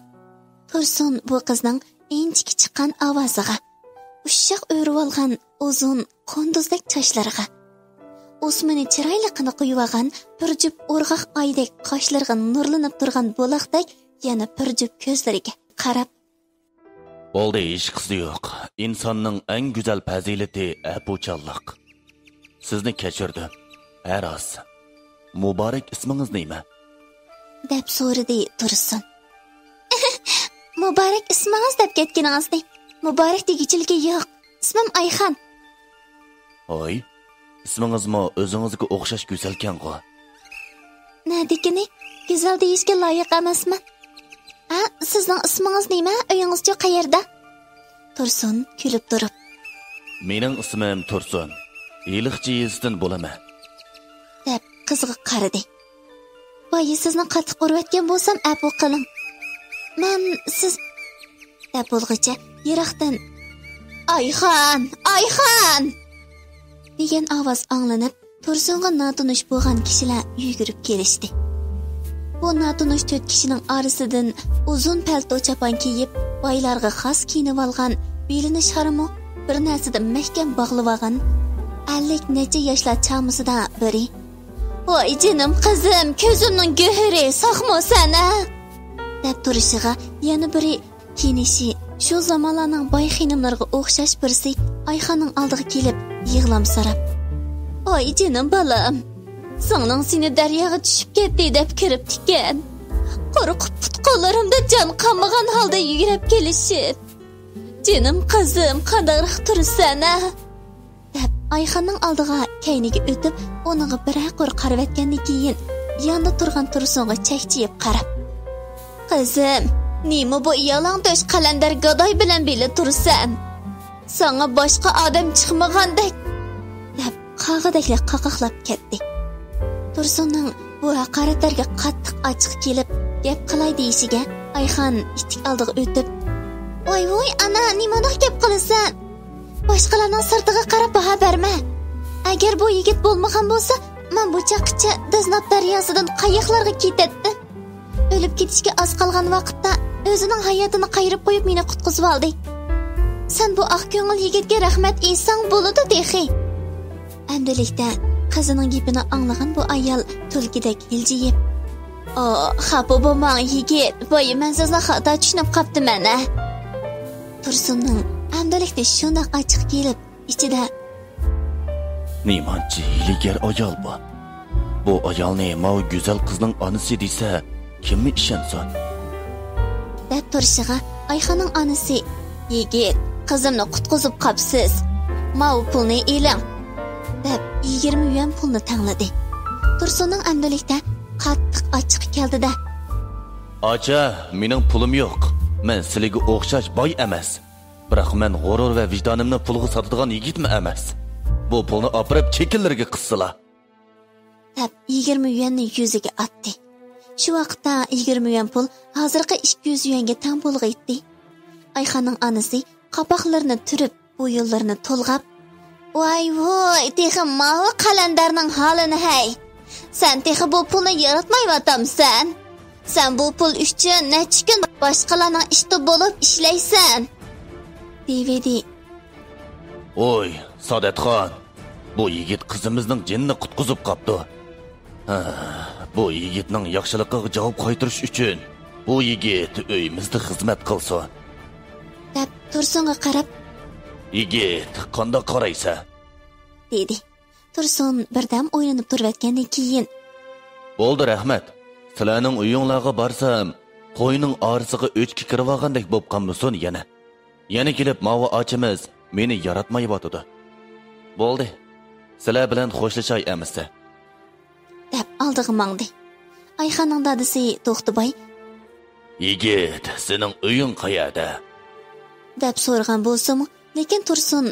تۇرسۇن بۇ قىزنىڭ ئىنچىكە چىققان ئاۋازىغا، ئۇششاق ئۆرۈۋالغان ئۇزۇن قۇندۇزدەك چاچلىرىغا، ئوسمىنى چىرايلىقىنى قويۇۋالغان بىر جۈپ ئورغاق ئايدەك قاشلىرىغا نۇرلىنىپ تۇرغان بۇلاقتەك يەنە بىر جۈپ كۆزلىرىگە قاراپ، «بولدى، ھېچقىسى يوق. ئىنساننىڭ ئەڭ گۈزەل پەزىلىتى ئەپۇچانلىق. سىزنى كەچۈردۈم. ھە راست. مۇبارەك ئىسمىڭىز نېمە؟» دەپ سورىدى تۇرسۇن. «مۇبارەك ئىسمىڭىز دەپ كەتكىنىڭىزنى. مۇبارەك دېگۈچىلىكى يوق. ئىسمىم ئايخان.» «ھوي، ئىسمىڭىزمۇ ئۆزىڭىزگە ئوخشاش گۈزەلكەنغۇ.» «نەدىكىنى؟ گۈزەل دېيىشكە لايىق ئەمەسمەن.» «ھە، سىزنىڭ ئىسمىڭىز نېمە؟ ئۆيىڭىزچۇ قەيەردە؟» تۇرسۇن كۈلۈپ تۇرۇپ. «مېنىڭ ئىسمىم تۇرسۇن. ھېلىقچى يېزىدىن بولىمەن.» دەپ قىزغا قارىدى. «بايا سىزنى قاتتىق ئۇرۇۋەتكەن بولسام ئەپۇ قىلىڭ. مەن سىز...» دەپ بولغۇچە يىراقتىن، «ئايخان! ئايخان!» دېگەن ئاۋاز ئاڭلىنىپ، تۇرسۇنغا ناتونۇش بولغان كىشىلەر يۈگۈرۈپ كېلىشتى. بۇ ناتونۇش تۆت كىشىنىڭ ئارىسىدىن ئۇزۇن پەلتو چاپان كىيىپ، بايلارغا خاس كىيىنىۋالغان، بېلىنى شارمۇ بىر نەرسىدە مەھكەم باغلىۋالغان، ئەللىك نەچچە ياشلار چامىسىدا بىرى، «ۋاي جېنىم قىزىم، كۆزۈمنىڭ گۆھىرى، ساقمۇ سەن ھە؟» دەپ تۇرۇشىغا، يەنە بىرى كىيىنىشى شۇ زامانلارنىڭ باي خېنىملىرىغا ئوخشاش بىرسى ئايخاننىڭ ئالدىغا كېلىپ يىغلامسىراپ، «ۋاي جېنىم بالام، سىڭلىڭ سېنى دەرياغا چۈشۈپ كەتتى دەپ كىرىپتىكەن. قورقۇپ پۇت-قوللىرىمدا جان قالمىغان ھالدا يۈگۈرۈپ كېلىشىپ، جېنىم قىزىم، قانداقراق تۇرىسەن ھە؟» دەپ ئايخاننىڭ ئالدىغا كەينىگە ئۆتۈپ، ئۇنىڭغا بىرەر قۇر قارىۋەتكەندىن كېيىن، ياندا تۇرغان تۇرسۇنغا چەكچىيىپ قاراپ، «قىزىم، نېمە بۇ يالاڭتۆش قەلەندەر گاداي بىلەن بىللە تۇرسەن؟ ساڭا باشقا ئادەم چىقمىغاندەك!» دەپ قاغىدەكلا قاقاقلاپ كەتتى. تۇرسۇننىڭ بۇ ھاقارەتلەرگە قاتتىق ئاچچىقى كېلىپ، گەپ قىلاي دېيىشىگە، ئايخان ئىتتىك ئالدىغا ئۆتۈپ، «ۋاي ۋۇي ئانا، نېمانداق گەپ قىلىسەن؟ باشقىلارنىڭ سىرتىغا قاراپ باھا بەرمە. ئەگەر بۇ يىگىت بولمىغان بولسا، مەن بۇ چاغقىچە دىزناپ دەرياسىدىن قاياقلارغا كېتەتتىم. ئۆلۈپ كېتىشكە ئاز قالغان ۋاقىتتا ئۆزىنىڭ ھاياتىنى قايرىپ قويۇپ مېنى قۇتقۇزۇۋالدى. سەن بۇ ئاق كۆڭۈل يىگىتكە رەھمەت ئېيتساڭ بولىدۇ تېخى.» ئەمدىلىكتە قىزىنىڭ گېپىنى ئاڭلىغان بۇ ئايال تۈلكىدەك ھىلجىيىپ، «ئا، خاپا بولماڭ يىگىت، بايا مەن سىزنى خاتا چۈشىنىپ قاپتىمەن ھە.» تۇرسۇننىڭ ئەمدىلىكتە شۇنداق ئاچچىقى كېلىپ، ئىچىدە، «نېمانچە ھىيلىگەر ئايال بۇ! بۇ ئايالنى ماۋۇ گۈزەل قىزنىڭ ئانىسى دېسە، كىممۇ ئىشەنسۇن؟» دەپ تۇرۇشىغا، ئايخاننىڭ ئانىسى، «يىگىت، قىزىمنى قۇتقۇزۇپ قاپسىز. ماۋۇ پۇلنى ئېلىڭ.» دەپ، يىگىرمە يۈەن پۇلنى تەڭلىدى. تۇرسۇننىڭ ئەمدىلىكتە قاتتىق ئاچچىقى كەلدى-دە، «ئاچا، مېنىڭ پۇلۇم يوق. مەن سىلىگە ئوخشاش باي ئەمەس. بىراق مەن غۇرۇر ۋە ۋىجدانىمنى پۇلغا ساتىدىغان يىگىتمۇ ئەمەس. بۇ پۇلنى ئاپىرىپ چېكىلىرىگە قىسسىلا.» دەپ، يىگىرمە يۈەننى يۈزىگە ئاتتى. شۇ ۋاقىتتا يىگىرمە يۈەن پۇل ھازىرقى ئىككى يۈز يۈەنگە تەڭ بولغىيتتى. ئايخاننىڭ ئانىسى قاپاقلىرىنى تۈرۈپ، بويۇنلىرىنى تولغاپ، «ۋاي ۋۇي، تېخى ماۋۇ قەلەندەرنىڭ ھالىنى ھەي! سەن تېخى بۇ پۇلنى ياراتمايۋاتامسەن؟ سەن بۇ پۇل ئۈچۈن نەچچە كۈن باشقىلارنىڭ ئىشتا بولۇپ ئىشلەيسەن.» دېۋىدى. «ۋوي، سادەتخان، بۇ يىگىت قىزىمىزنىڭ جېنىنى قۇتقۇزۇپ قاپتۇ. ھە، بۇ يىگىتنىڭ ياخشىلىقىغا جاۋاب قايتۇرۇش ئۈچۈن بۇ يىگىت ئۆيىمىزدە خىزمەت قىلسۇن.» دەپ تۇرسۇنغا قاراپ، يىگىت، قانداق قارايسەن؟ دېدى. تۇرسۇن بىردەم ئويلىنىپ تۇرۇۋەتكەندىن كېيىن، بولدى، رەھمەت. سىلەرنىڭ ئۆيۈڭلارغا بارسام، قوينىڭ ئارىسىغا ئۆچكە كىرىۋالغاندەك بولۇپ قالمىسۇن يەنە. يەنە كېلىپ ماۋۇ ئاچىمىز مېنى ياراتمايۋاتىدۇ. بولدى، سىلەر بىلەن خوشلىشاي ئەمىسە، دەپ ئالدىغا ماڭدى. ئايخاننىڭ دادىسى توختىباي، يىگىت، سېنىڭ ئۆيۈڭ قەيەردە؟ دەپ سورىغان بولسىمۇ، لېكىن تۇرسۇن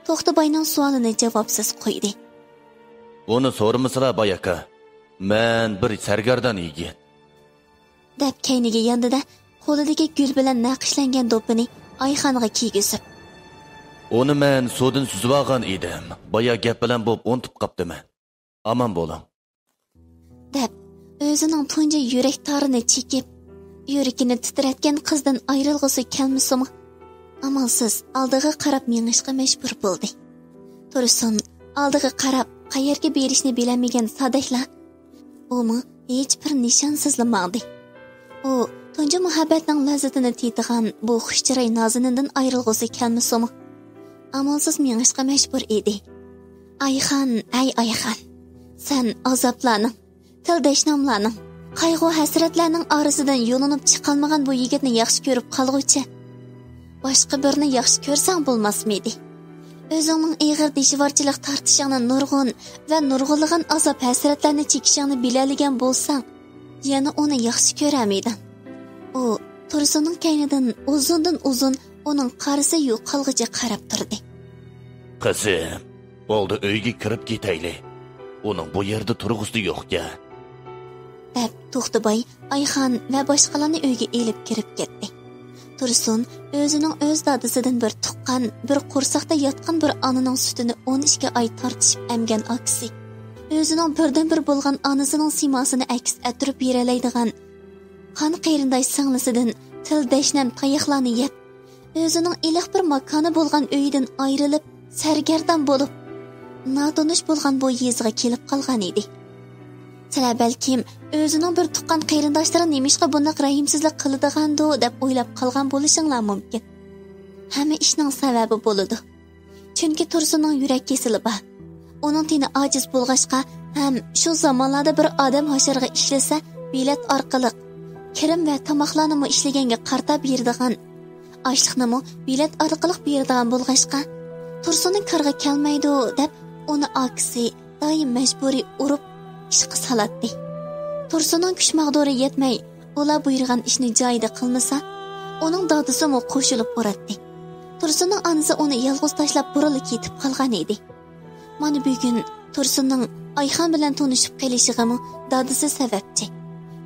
توختىباينىڭ سوئالىنى جاۋابسىز قويدى. بۇنى سورىمىسىلا، باي ئاكا. مەن بىر سەرگەردان يىگىت. دەپ كەينىگە ياندى-دە، قولىدىكى گۈل بىلەن نەقىشلەنگەن دوپپىنى ئايخانغا كىيگۈزۈپ، ئۇنى مەن سۇدىن سۈزۈۋالغان ئىدىم. بايا گەپ بىلەن بولۇپ ئۇنتۇپ قاپتىمەن. ئامان بولۇڭ. دەپ، ئۆزىنىڭ تۇنجى يۈرەك تارىنى چېكىپ، يۈرىكىنى تىترەتكەن قىزدىن ئايرىلغۇسى كەلمىسىمۇ، ئامالسىز ئالدىغا قاراپ مېڭىشقا مەجبۇر بولدى. تۇرسۇن ئالدىغا قاراپ قەيەرگە بېرىشنى بىلەلمىگەن سادەكلا، ئۇمۇ ھېچبىر نىشانسىزلا ماڭدى. ئۇ تۇنجى مۇھەببەتنىڭ لەززىتىنى تېتىغان بۇ خۇش چىراي نازىنىندىن ئايرىلغۇسى كەلمىسىمۇ، ئامالسىز مېڭىشقا مەجبۇر ئىدى. ئايخان، ئەي ئايخان، سەن ئازابلارنىڭ، تىل دەشناملارنىڭ، قايغۇ-ھەسرەتلەرنىڭ ئارىسىدىن يولىنىپ چىقالمىغان بۇ يىگىتنى ياخشى كۆرۈپ قالغۇچە، باشقا بىرنى ياخشى كۆرسەڭ بولماسمىدى؟ ئۆزۈڭنىڭ ئېغىر دىشۋارچىلىق تارتىشىڭنى، نۇرغۇن ۋە نۇرغۇنلىغان ئازاب-ھەسرەتلەرنى چېكىشىڭنى بىلەلىگەن بولساڭ، يەنە ئۇنى ياخشى كۆرەمىدىڭ؟ ئۇ تۇرسۇننىڭ كەينىدىن ئۇزۇندىن ئۇزۇن ئۇنىڭ قارىسى يوقالغۇچە قاراپ تۇردى. قىزىم، بولدى، ئۆيگە كىرىپ كېتەيلى. ئۇنىڭ بۇ يەردە تۇرغۇسى يوقكەن. دەپ، توختىباي ئايخان ۋە باشقىلارنى ئۆيگە ئېلىپ كىرىپ كەتتى. تۇرسۇن ئۆزىنىڭ ئۆز دادىسىدىن بىر تۇغقان، بىر قورساقتا ياتقان بىر ئانىنىڭ سۈتىنى ئون ئىككى ئاي تارتىشىپ ئەمگەن ئاكىسى، ئۆزىنىڭ بىردىنبىر بولغان ئانىسىنىڭ سىيماسىنى ئەكس ئەتتۈرۈپ بېرەلەيدىغان قان قېرىنداش سىڭلىسىدىن تىل دەشنەم تاياقلارنى يەپ، ئۆزىنىڭ ئىللىق بىر ماكانى بولغان ئۆيىدىن ئايرىلىپ، سەرگەردان بولۇپ، ناتونۇش بولغان بۇ يېزىغا كېلىپ قالغان ئىدى. سىلەر بەلكىم ئۆزىنىڭ بىر تۇغقان قېرىنداشلىرى نېمىشقا بۇنداق رەھىمسىزلىك قىلىدىغاندۇ دەپ ئويلاپ قالغان بولۇشۇڭلار مۇمكىن. ھەممە ئىشنىڭ سەۋەبى بولىدۇ. چۈنكى تۇرسۇننىڭ يۈرەك كېسىلى بار. ئۇنىڭ تېنى ئاجىز بولغاچقا ھەم شۇ زامانلاردا بىر ئادەم ھاشارغا ئىشلىسە، بېلەت ئارقىلىق كىرىم ۋە تاماقلارنىمۇ ئىشلىگەنگە قارىتا بېرىدىغان، ئاشلىقنىمۇ بېلەت ئارقىلىق بېرىدىغان بولغاچقا، تۇرسۇننىڭ كارىغا كەلمەيدۇ دەپ، ئۇنى ئاكىسى دائىم مەجبۇرىي ئۇرۇپ ئىشقا سالاتتى. تۇرسۇننىڭ كۈچ ماغدۇرى يەتمەي، ئۇلار بۇيرۇغان ئىشنى جايىدا قىلمىسا، ئۇنىڭ دادىسىمۇ قوشۇلۇپ ئۇراتتى. تۇرسۇننىڭ ئانىسى ئۇنى يالغۇز تاشلاپ بۇرۇنلا كېتىپ قالغان ئىدى. مانا بۈگۈن تۇرسۇننىڭ ئايخان بىلەن تونۇشۇپ قېلىشىغىمۇ دادىسى سەۋەبچى.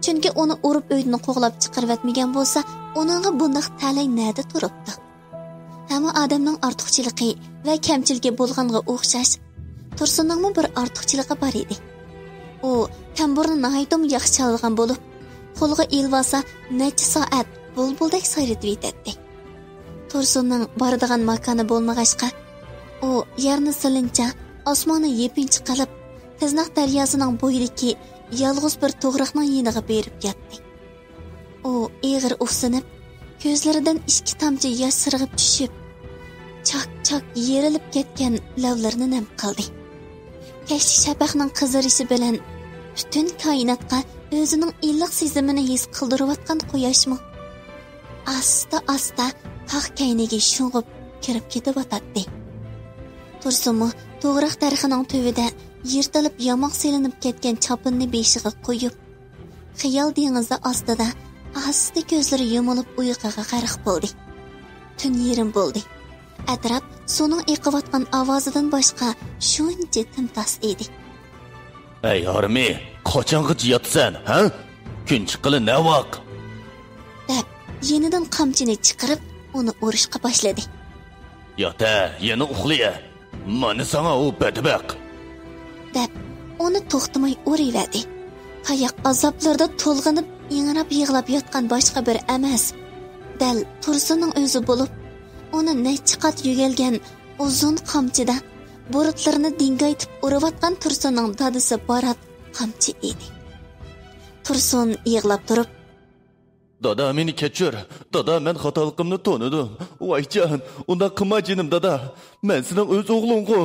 چۈنكى ئۇنى ئۇرۇپ ئۆيدىن قوغلاپ چىقىرىۋەتمىگەن بولسا، ئۇنىڭغا بۇنداق تەلەي نەدە تۇرۇپتۇ؟ ھەممە ئادەمنىڭ ئارتۇقچىلىقى ۋە كەمچىلىكى بولغانغا ئوخشاش، تۇرسۇننىڭمۇ بىر ئارتۇقچىلىقى بار ئىدى. ئۇ تەمبۇرنى ناھايىتىمۇ ياخشى چالىدىغان بولۇپ، قولىغا ئېلىۋالسا نەچچە سائەت بۇلبۇلدەك سايرىتىۋېتەتتى. تۇرسۇننىڭ بارىدىغان ماكانى بولمىغاچقا، ئۇ يەرنى سېلىنچا، ئاسماننى يېپىنچا قىلىپ، تىزناق دەرياسىنىڭ بويىدىكى يالغۇز بىر توغراقنىڭ يېنىغا بېرىپ ياتتى. ئۇ ئېغىر ئۇھسىنىپ، كۆزلىرىدىن ئىككى تامچە ياش سىرغىپ چۈشۈپ، چاك-چاك يېرىلىپ كەتكەن لەۋلىرىنى نەم قىلدى. كەچلىك شەپەقنىڭ قىزىرىشى بىلەن پۈتۈن كائىناتقا ئۆزىنىڭ ئىللىق سېزىمىنى ھېس قىلدۇرۇۋاتقان قۇياشمۇ ئاستا-ئاستا تاغ كەينىگە شۇڭغۇپ كىرىپ كېتىۋاتاتتى. تۇرسۇنمۇ توغراق دەرىخىنىڭ تۈۋىدە يىرتىلىپ ياماق سېلىنىپ كەتكەن چاپىنىنى بېشىغا قويۇپ، خىيال دېڭىزى ئاستىدا ئاستا كۆزلىرى يۇمۇلۇپ ئۇيقۇغا غەرق بولدى. تۈن يېرىم بولدى. ئەتراپ سۇنىڭ ئېقىۋاتقان ئاۋازىدىن باشقا شۇنچە تىمتاس ئىدى. ئەي ھارمى، قاچانغىچە ياتىسەن، ھە؟ كۈن چىققىلى نەۋاق؟ دەپ، يېنىدىن قامچىنى چىقىرىپ، ئۇنى ئۇرۇشقا باشلىدى. يات ھە، يەنە ئۇخلىيە. مانا ساڭا ئۇ بەتبەق. دەپ، ئۇنى توختىماي ئۇرۇۋەردى. تاياق ئازابلىرىدا تولغىنىپ، ئىڭراپ يىغلاپ ياتقان باشقا بىر ئەمەس، دەل تۇرسۇننىڭ ئۆزى بولۇپ، ئۇنى نەچچە قات يۆگەلگەن ئۇزۇن قامچىدا بۇرۇتلىرىنى دىڭگايتىپ ئۇرۇۋاتقان تۇرسۇننىڭ دادىسى بارات قامچى ئىدى. تۇرسۇن يىغلاپ تۇرۇپ، دادا، مېنى كەچۈر. دادا، مەن خاتالىقىمنى تونۇدۇم. ۋايجان، ئۇنداق قىلما جېنىم دادا. مەن سېنىڭ ئۆز ئوغلۇڭغۇ.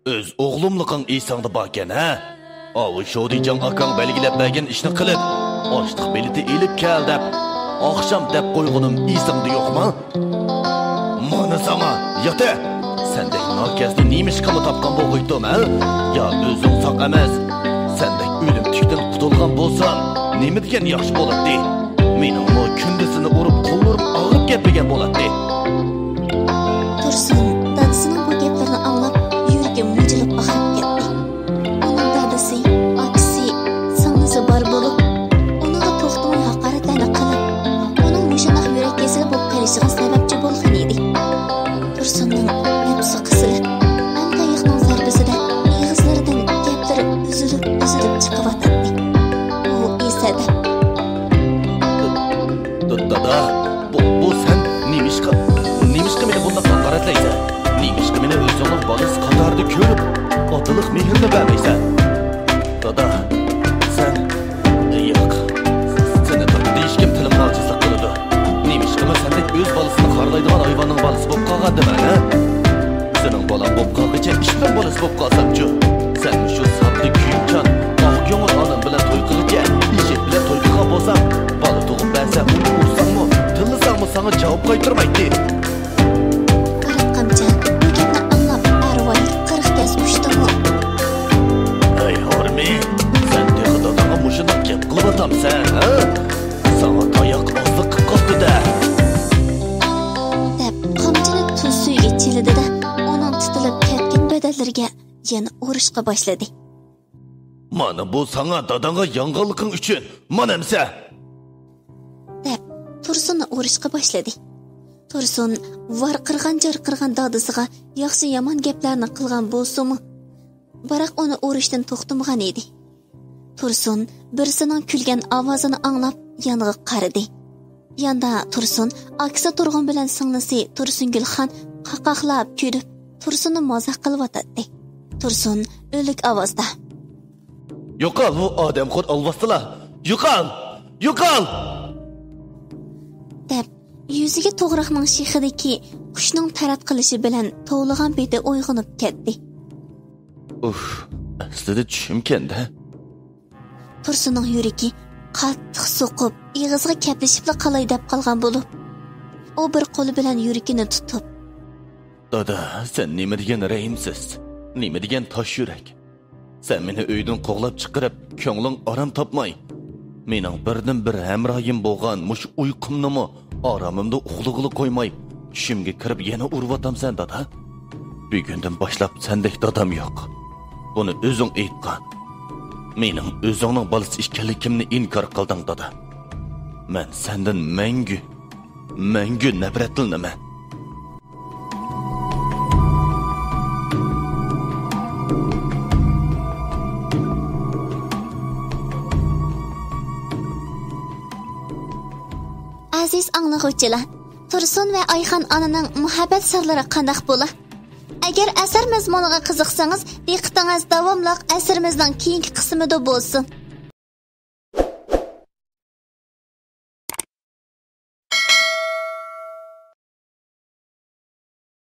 ئۆز ئوغلۇملۇقۇڭ ئېسىڭدە باركەن، ھە؟ ئاۋۇ شودىجاڭ ئاكاڭ بەلگىلەپ بەرگەن ئىشنى قىلىپ، ئاشلىق بېلىتى ئېلىپ كەل دەپ، ئاخشام دەپ قويغىنىم ئېسىڭدە يوقمۇ؟ مانا ساڭا، ياتە! سەندەك ناكەسنى نېمىشقىمۇ تاپقان بولغۇيتتۇم، ھە؟ يا ئۆزۈڭ ساق ئەمەس، سەندەك ئۆلۈمتۈكتىن قۇتۇلغان بولسام، نېمە دېگەن ياخشى بولاتتى؟ مېنىڭمۇ كۈندە سېنى ئۇرۇپ، قوللىرىم ئاغرىپ كەتمىگەن بولاتتى. تۇرسۇن دادىسىنىڭ بۇ گەپلىرىنى ئاڭلاپ، يۈرىكى مۇجۇلۇپ ئاغرىپ كەتتى. ئۇنىڭ دادىسى، ئاكىسى، سىڭلىسى بار بولۇپ، ئۇنىڭغا توختىماي ھاقارەتلەرنى قىلىپ، ئۇنىڭ مۇشۇنداق يۈرەك كېسىلى بولۇپ قېلىشىغا سەۋەبچى بولغان ئىدى. تۇرسۇننىڭ نەپسى قىسىلىپ، ئەڭ قېيىقنىڭ زەربىسىدە ئېغىزلىرىدىن گەپلىرى ئۈزۈلۈپ، ئۈزۈلۈپ چىقىۋاتاتتى. ئۇ ئېسەدەپ، دادا، بۇ، بۇ سەن نېمىشقا، نېمىشقا مېنى بۇنداق ھاقارەتلەيسەن؟ نېمىشقا مېنى ئۆزۈڭنىڭ بالىسى قاتارىدا كۆرۈپ، ئاتىلىق مېھرىنى بەرمەيسەن؟ دادا، سەن، ياق، سېنى دادا دېيىشكىم تىلىمغا ئاجىزلىق قىلىدۇ. نېمىشقىمۇ سەندەك ئۆز بالىسىنى خارلايدىغان ھايۋاننىڭ بالىسى بولۇپ قالغاندىمەن، ھە؟ سېنىڭ بالاڭ بولۇپ قالغىچە ئىشنىڭ بالىسى بولۇپ قالسامچۇ؟ سەن مۇشۇ ساددا كۆيۈمچان، ئاق كۆڭۈل ئانام بىلەن توي قىلغىچە، ئېشەك بىلەن توي قىلغان بولساڭ، بالا تۇغۇپ بەرسە، ئۇنى ئۇرساڭمۇ، تىللىساڭمۇ ساڭا جاۋاب قايتۇرمايتتى. قاراتقامچا بۇ گەپنى ئاڭلاپ، ئەرۋايى قىرىق گەز ئۇچتىمۇ؟ ھەي ھارمى، سەن تېخى داداڭغا مۇشۇنداق گەپ قىلىۋاتامسەن، ھە؟ ساڭا تاياق ئازلىق قىلىپ قاپتۇ-دە! دەپ، قامچىنى تۇز سۈيىگە چىلىدى-دە، ئۇنىڭ تىتىلىپ كەتكەن بەدەنلىرىگە يەنە ئۇرۇشقا باشلىدى. مانا بۇ ساڭا داداڭغا يانغانلىقىڭ ئۈچۈن، مانا ئەمسە! دەپ، تۇرسۇننى ئۇرۇشقا باشلىدى. تۇرسۇن ۋارقىرىغان-جارقىرىغان دادىسىغا ياخشى-يامان گەپلەرنى قىلغان بولسىمۇ، بىراق ئۇنى ئۇرۇشتىن توختىمىغان ئىدى. تۇرسۇن بىرسىنىڭ كۈلگەن ئاۋازىنى ئاڭلاپ يانغا قارىدى. ياندا تۇرسۇن، ئاكىسى تۇرغۇن بىلەن سىڭلىسى تۇرسۇنگۈلخان قاقاقلاپ كۈلۈپ، تۇرسۇننى مازاق قىلىۋاتاتتى. تۇرسۇن ئۆلۈك ئاۋازدا: «يوقال، بۇ ئادەمخور ئالۋاستىلار! يوقال! يوقال!» دەپ، يۈزىگە توغراقنىڭ شېخىدىكى قۇشنىڭ تەرەت قىلىشى بىلەن توۋلىغان پېتى ئويغىنىپ كەتتى. ئۇف، ئەسلىدە چۈشۈمكەن-دە. تۇرسۇننىڭ يۈرىكى قاتتىق سوقۇپ، ئېغىزىغا كەپلىشىپلا قالاي دەپ قالغان بولۇپ، ئۇ بىر قولى بىلەن يۈرىكىنى تۇتۇپ: «دادا، سەن نېمە دېگەن رەھىمسىز، نېمە دېگەن تاش يۈرەك! سەن مېنى ئۆيدىن قوغلاپ چىقىرىپ، كۆڭلۈڭ ئارام تاپماي، مېنىڭ بىردىنبىر ھەمراھىم بولغان مۇشۇ ئۇيقۇمنىمۇ ئارامىمدا ئۇخلىغىلى قويماي، چۈشۈمگە كىرىپ يەنە ئۇرۇۋاتامسەن، دادا. بۈگۈندىن باشلاپ سەندەك دادام يوق. بۇنى ئۆزۈڭ ئېيتقان. مېنىڭ ئۆزۈڭنىڭ بالىسى ئىكەنلىكىمنى ئىنكار قىلدىڭ، دادا. مەن سەندىن مەڭگۈ، مەڭگۈ نەپرەتلىنىمەن.» ئەزىز ئاڭلىغۇچىلار، تۇرسۇن ۋە ئايخان ئانىنىڭ مۇھەببەت سىرلىرى قانداق بولا؟ ئەگەر ئەسەر مەزمۇنىغا قىزىقسىڭىز، دىققىتىڭىز داۋاملىق ئەسىرىمىزنىڭ كېيىنكى قىسمىدا بولسۇن.